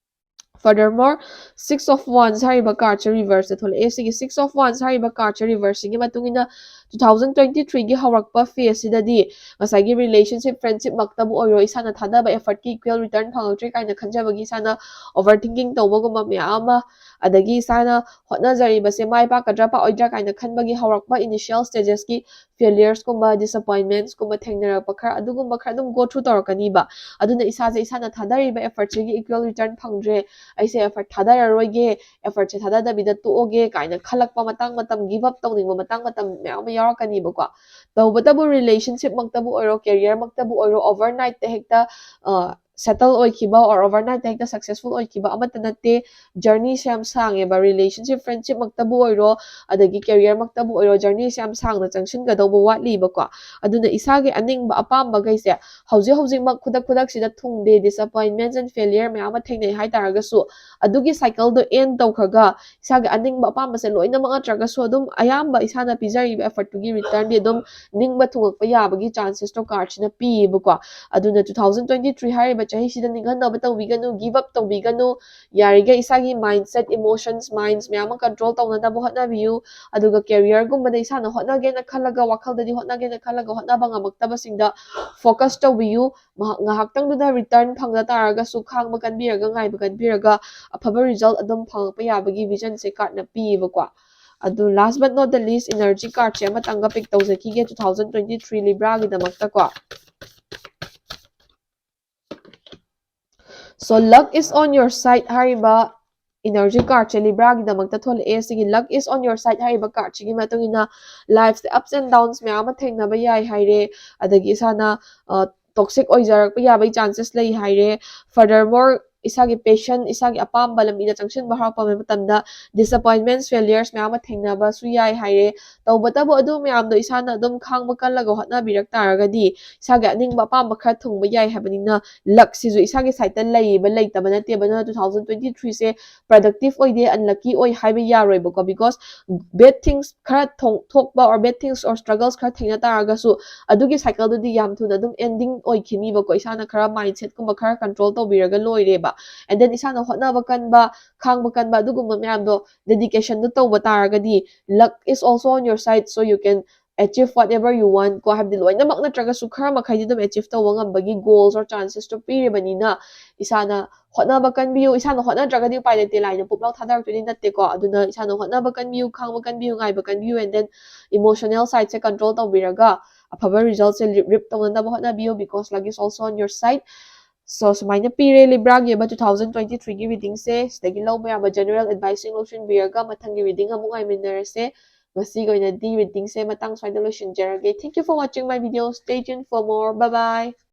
Furthermore, Six of Wands ꯍꯥꯏꯔꯤꯕ card ꯁꯦ reverse ꯇ ꯊꯣꯛꯂꯛꯑꯦ꯫ ꯁꯤꯒꯤ Six of Wands ꯍꯥꯏꯔꯤꯕ card ꯁꯦ reverse ꯁꯤꯒꯤ ꯃꯇꯨꯡ ꯏꯟꯅ two thousand twenty three ꯒꯤ ꯍꯧꯔꯛꯄ phase ꯁꯤꯗꯗꯤ ꯉꯁꯥꯏꯒꯤ relationship, friendship ꯃꯛꯇꯕꯨ ꯑꯣꯏꯔꯣ, ꯏꯁꯥꯅ ꯊꯥꯗꯕ effort ꯀꯤ equal return ꯐꯪꯉꯛꯇ꯭ꯔꯦ ꯀꯥꯏꯅ ꯈꯟꯖꯕꯒꯤ ꯏꯁꯥꯅ over thinking ꯇꯧꯕꯒꯨꯝꯕ ꯃꯌꯥꯝ ꯑꯃ, ꯑꯗꯒꯤ ꯏꯁꯥꯅ ꯍꯣꯠꯅꯖꯔꯤꯕꯁꯦ ꯃꯥꯏ ꯄꯥꯛꯀꯗ꯭ꯔꯥ ꯄꯥꯛꯑꯣꯏꯗ꯭ꯔꯥ ꯀꯥꯏꯅ ꯈꯟꯕꯒꯤ ꯍꯧꯔꯛꯄ initial stages ꯀꯤ failures ꯀꯨꯝꯕ, disappointments ꯀꯨꯝꯕ ꯊꯦꯡꯅꯔꯛꯄ ꯈꯔ, ꯑꯗꯨꯒꯨꯝꯕ ꯈꯔ ꯑꯗꯨꯝ go through ꯇꯧꯔꯛꯀꯅꯤꯕ꯫ ꯑꯗꯨꯅ ꯏꯁꯥꯁꯦ ꯏꯁꯥꯅ ꯊꯥꯗꯔꯤꯕ effort ꯁꯤꯒꯤ equal return ꯐꯪꯗ꯭ꯔꯦ, ꯑꯩꯁꯦ effort ꯊꯥꯗꯔꯔꯣꯏꯒꯦ, effort ꯁꯦ ꯊꯥꯗꯗꯕꯤꯗ ꯇꯣꯛꯑꯒꯦ ꯀꯥꯏꯅ ꯈꯜꯂꯛꯄ ꯃꯇꯥꯡ ꯃꯇꯝ, give up ꯇꯧꯅꯤꯡꯕ ꯃꯇꯥꯡ ꯃꯇꯝ ꯃꯌꯥꯝ ꯑꯃ ꯌꯥꯎꯔꯛꯀꯅꯤꯕꯀꯣ꯫ ꯇꯧꯕꯇꯕꯨ relationship ꯃꯛꯇꯕꯨ ꯑꯣꯏꯔꯣ, career ꯃꯛꯇꯕꯨ ꯑꯣꯏꯔꯣ, overnight ꯇ ꯍꯦꯛꯇ, ꯑ, settle ꯑꯣꯏꯈꯤꯕ or overnight ꯇ ꯍꯦꯛꯇ successful ꯑꯣꯏꯈꯤꯕ ꯑꯃꯠꯇ ꯅꯠꯇꯦ꯫ Journey ꯁꯦ ꯌꯥꯝ ꯁꯥꯡꯉꯦꯕ꯫ Relationship, friendship ꯃꯛꯇꯕꯨ ꯑꯣꯏꯔꯣ, ꯑꯗꯒꯤ career ꯃꯛꯇꯕꯨ ꯑꯣꯏꯔꯣ, journey ꯁꯦ ꯌꯥꯝ ꯁꯥꯡꯅ ꯆꯪꯁꯤꯟꯒꯗꯧꯕ ꯋꯥꯠꯂꯤꯕꯀꯣ꯫ ꯑꯗꯨꯅ ꯏꯁꯥꯒꯤ ꯑꯅꯤꯡꯕ ꯑꯄꯥꯝꯕꯈꯩꯁꯦ ꯍꯧꯖꯤꯛ ꯍꯧꯖꯤꯛꯃꯛ ꯈꯨꯗꯛ ꯈꯨꯗꯛꯁꯤꯗ ꯊꯨꯡꯗꯦ, disappointments and failure ꯃꯌꯥꯝ ꯑꯃ ꯊꯦꯡꯅꯩ ꯍꯥꯏꯇꯥꯔꯒꯁꯨ, ꯑꯗꯨꯒꯤ cycle ꯗꯣ end ꯇꯧꯈ꯭ꯔꯒ ꯏꯁꯥꯒꯤ ꯑꯅꯤꯡꯕ ꯑꯄꯥꯝꯕꯁꯦ ꯂꯣꯏꯅꯃꯛ ꯅꯠꯇ꯭ꯔꯒꯁꯨ ꯑꯗꯨꯝ ꯑꯌꯥꯝꯕ ꯏꯁꯥꯅ ꯄꯤꯖꯔꯤꯕ effort ꯇꯨꯒꯤ return ꯗꯤ ꯑꯗꯨꯝ ꯅꯤꯡꯕ ꯊꯨꯡꯉꯛꯄ ꯌꯥꯕꯒꯤ chances ꯇꯣ card ꯁꯤꯅ ꯄꯤꯌꯦꯕꯀꯣ꯫ ꯑꯗꯨꯅ two thousand twenty three ꯍꯥꯏꯔꯤꯕ ꯆꯍꯤꯁꯤꯗ ꯅꯤꯡꯍꯟꯅꯕ ꯇꯧꯕꯤꯒꯅꯨ, give up ꯇꯧꯕꯤꯒꯅꯨ꯫ ꯌꯥꯔꯤꯈꯩ ꯏꯁꯥꯒꯤ mindset, emotions, minds ꯃꯌꯥꯝ ꯑꯃ control ꯇꯧꯅꯅꯕ ꯍꯣꯠꯅꯕꯤꯌꯨ꯫ ꯑꯗꯨꯒ career ꯒꯨꯝꯕꯗ ꯏꯁꯥꯅ ꯍꯣꯠꯅꯒꯦꯅ ꯈꯜꯂꯒ, ꯋꯥꯈꯜꯗꯗꯤ ꯍꯣꯠꯅꯒꯦꯅ ꯈꯜꯂꯒ ꯍꯣꯠꯅꯕ ꯉꯝꯃꯛꯇꯕꯁꯤꯡꯗ focus ꯇꯧꯕꯤꯌꯨ꯫ ꯃꯍꯥꯛ ꯉꯥꯏꯍꯥꯛꯇꯪꯗꯨꯗ return ꯐꯪꯗ ꯇꯥꯔꯒꯁꯨ ꯈꯥꯡꯕ ꯀꯟꯕꯤꯔꯒ, ꯉꯥꯏꯕ ꯀꯟꯕꯤꯔꯒ ꯑꯐꯕ result ꯑꯗꯨꯝ ꯐꯪꯉꯛꯄ ꯌꯥꯕꯒꯤ vision ꯁꯦ card ꯅ ꯄꯤꯌꯦꯕꯀꯣ꯫ ꯑꯗꯨ last but not the least energy card say ꯑꯃꯇꯪꯒ pick ꯇꯧꯖꯈꯤꯒꯦ two thousand twenty three Libra ꯒꯤꯗꯃꯛꯇ ꯀꯣ꯫ So luck is on your side ꯍꯥꯏꯔꯤꯕ energy card ꯁꯦ Libra ꯒꯤꯗꯃꯛꯇ ꯊꯣꯛꯂꯛꯑꯦ꯫ ꯁꯤꯒꯤ luck is on your side ꯍꯥꯏꯔꯤꯕ card ꯁꯤꯒꯤ ꯃꯇꯨꯡ ꯏꯟꯅ life say ups and downs ꯃꯌꯥꯝ ꯑꯃ ꯊꯦꯡꯅꯕ ꯌꯥꯏ ꯍꯥꯏꯔꯦ꯫ ꯑꯗꯒꯤ ꯏꯁꯥꯅ toxic ꯑꯣꯏꯖꯔꯛꯄ ꯌꯥꯕꯒꯤ chances ꯂꯩ ꯍꯥꯏꯔꯦ꯫ Furthermore, ꯏꯁꯥꯒꯤ passion, ꯏꯁꯥꯒꯤ ꯑꯄꯥꯝꯕ ꯂꯝꯕꯤꯗ ꯆꯪꯁꯤꯟꯕ ꯍꯧꯔꯛꯄ ꯃꯇꯝꯗ disappointments, failures ꯃꯌꯥꯝ ꯑꯃ ꯊꯦꯡꯅꯕꯁꯨ ꯌꯥꯏ ꯍꯥꯏꯔꯦ꯫ ꯇꯧꯕꯇꯕꯨ ꯑꯗꯨ ꯃꯌꯥꯝꯗꯣ ꯏꯁꯥꯅ ꯑꯗꯨꯝ ꯈꯥꯡꯕ ꯀꯜꯂꯒ ꯍꯣꯠꯅꯕꯤꯔꯛ ꯇꯥꯔꯒꯗꯤ ꯏꯁꯥꯒꯤ ꯑꯅꯤꯡꯕ ꯑꯄꯥꯝꯕ ꯈꯔ ꯊꯨꯡꯕ ꯌꯥꯏ ꯍꯥꯏꯕꯅꯤꯅ, luck ꯁꯤꯁꯨ ꯏꯁꯥꯒꯤ side ꯇ ꯂꯩꯕ ꯂꯩꯇꯕ ꯅꯠꯇꯦꯕ꯫ ꯑꯗꯨꯅ two thousand twenty three ꯁꯦ productive ꯑꯣꯏꯗꯦ, unlucky ꯑꯣꯏ ꯍꯥꯏꯕ ꯌꯥꯔꯣꯏꯕꯀꯣ, because bad things ꯈꯔ ꯊꯣꯛ-, ꯊꯣꯛꯄ or bad things or struggles ꯈꯔ ꯊꯦꯡꯅ ꯇꯥꯔꯒꯁꯨ ꯑꯗꯨꯒꯤ cycle ꯗꯨꯗꯤ ꯌꯥꯝ ꯊꯨꯅ ꯑꯗꯨꯝ ending ꯑꯣꯏꯈꯤꯅꯤꯕꯀꯣ꯫ ꯏꯁꯥꯅ ꯈꯔ mindset ꯀꯨꯝꯕ ꯈꯔ control ꯇꯧꯕꯤꯔꯒ ꯂꯣꯏꯔꯦꯕ꯫ And then ꯏꯁꯥꯅ ꯍꯣꯠꯅꯕ ꯀꯟꯕ, ꯈꯥꯡꯕ ꯀꯟꯕ ꯑꯗꯨꯒꯨꯝꯕ ꯃꯌꯥꯝꯗꯣ dedication ꯗꯣ ꯇꯧꯕ ꯇꯥꯔꯒꯗꯤ, luck is also on your side, so you can achieve whatever you want ꯀꯣ꯫ ꯍꯥꯏꯕꯗꯤ ꯂꯣꯏꯅꯃꯛ ꯅꯠꯇ꯭ꯔꯒꯁꯨ ꯈꯔ ꯃꯈꯩꯗꯤ ꯑꯗꯨꯝ achieve ꯇꯧꯕ ꯉꯝꯕꯒꯤ goals or chances ꯇꯣ ꯄꯤꯔꯤꯕꯅꯤꯅ, ꯏꯁꯥꯅ ꯍꯣꯠꯅꯕ ꯀꯟꯕꯤꯌꯨ꯫ ꯏꯁꯥꯅ ꯍꯣꯠꯅꯗ꯭ꯔꯒꯗꯤ ꯎꯄꯥꯏ ꯂꯩꯇꯦ, ꯂꯥꯏꯅ ꯄꯨꯞ ꯂꯥꯎ ꯊꯥꯗꯔꯛꯇꯣꯏꯗꯤ ꯅꯠꯇꯦꯀꯣ꯫ ꯑꯗꯨꯅ ꯏꯁꯥꯅ ꯍꯣꯠꯅꯕ ꯀꯟꯕꯤꯌꯨ, ꯈꯥꯡꯕ ꯀꯟꯕꯤꯌꯨ, ꯉꯥꯏꯕ ꯀꯟꯕꯤꯌꯨ, and then emotional side say control ꯇꯧꯕꯤꯔꯒ ꯑꯐꯕ result ꯁꯦ reap, reap ꯇꯧꯅꯅꯕ ꯍꯣꯠꯅꯕꯤꯌꯨ, because luck is also on your side꯫ So ꯁꯨꯃꯥꯏꯅ ꯄꯤꯔꯦ Libra ꯒꯤ ꯑꯣꯏꯕ two thousand twenty three ꯒꯤ reading ꯁꯦ꯫ ꯁꯤꯗꯒꯤ ꯂꯧꯕ ꯌꯥꯕ general advice ꯁꯤꯡ ꯂꯧꯁꯤꯟꯕꯤꯔꯒ ꯃꯊꯪꯒꯤ reading ꯑꯃꯨꯛ ꯉꯥꯏꯃꯤꯟꯅꯔꯁꯦ꯫ ꯉꯁꯤꯒꯤ ꯑꯣꯏꯅꯗꯤ reading ꯁꯦ ꯃꯇꯥꯡ ꯁ꯭ꯋꯥꯏꯗ ꯂꯣꯏꯁꯤꯟꯖꯔꯒꯦ꯫ Thank you for watching my video. Stay tuned for more. Bye bye.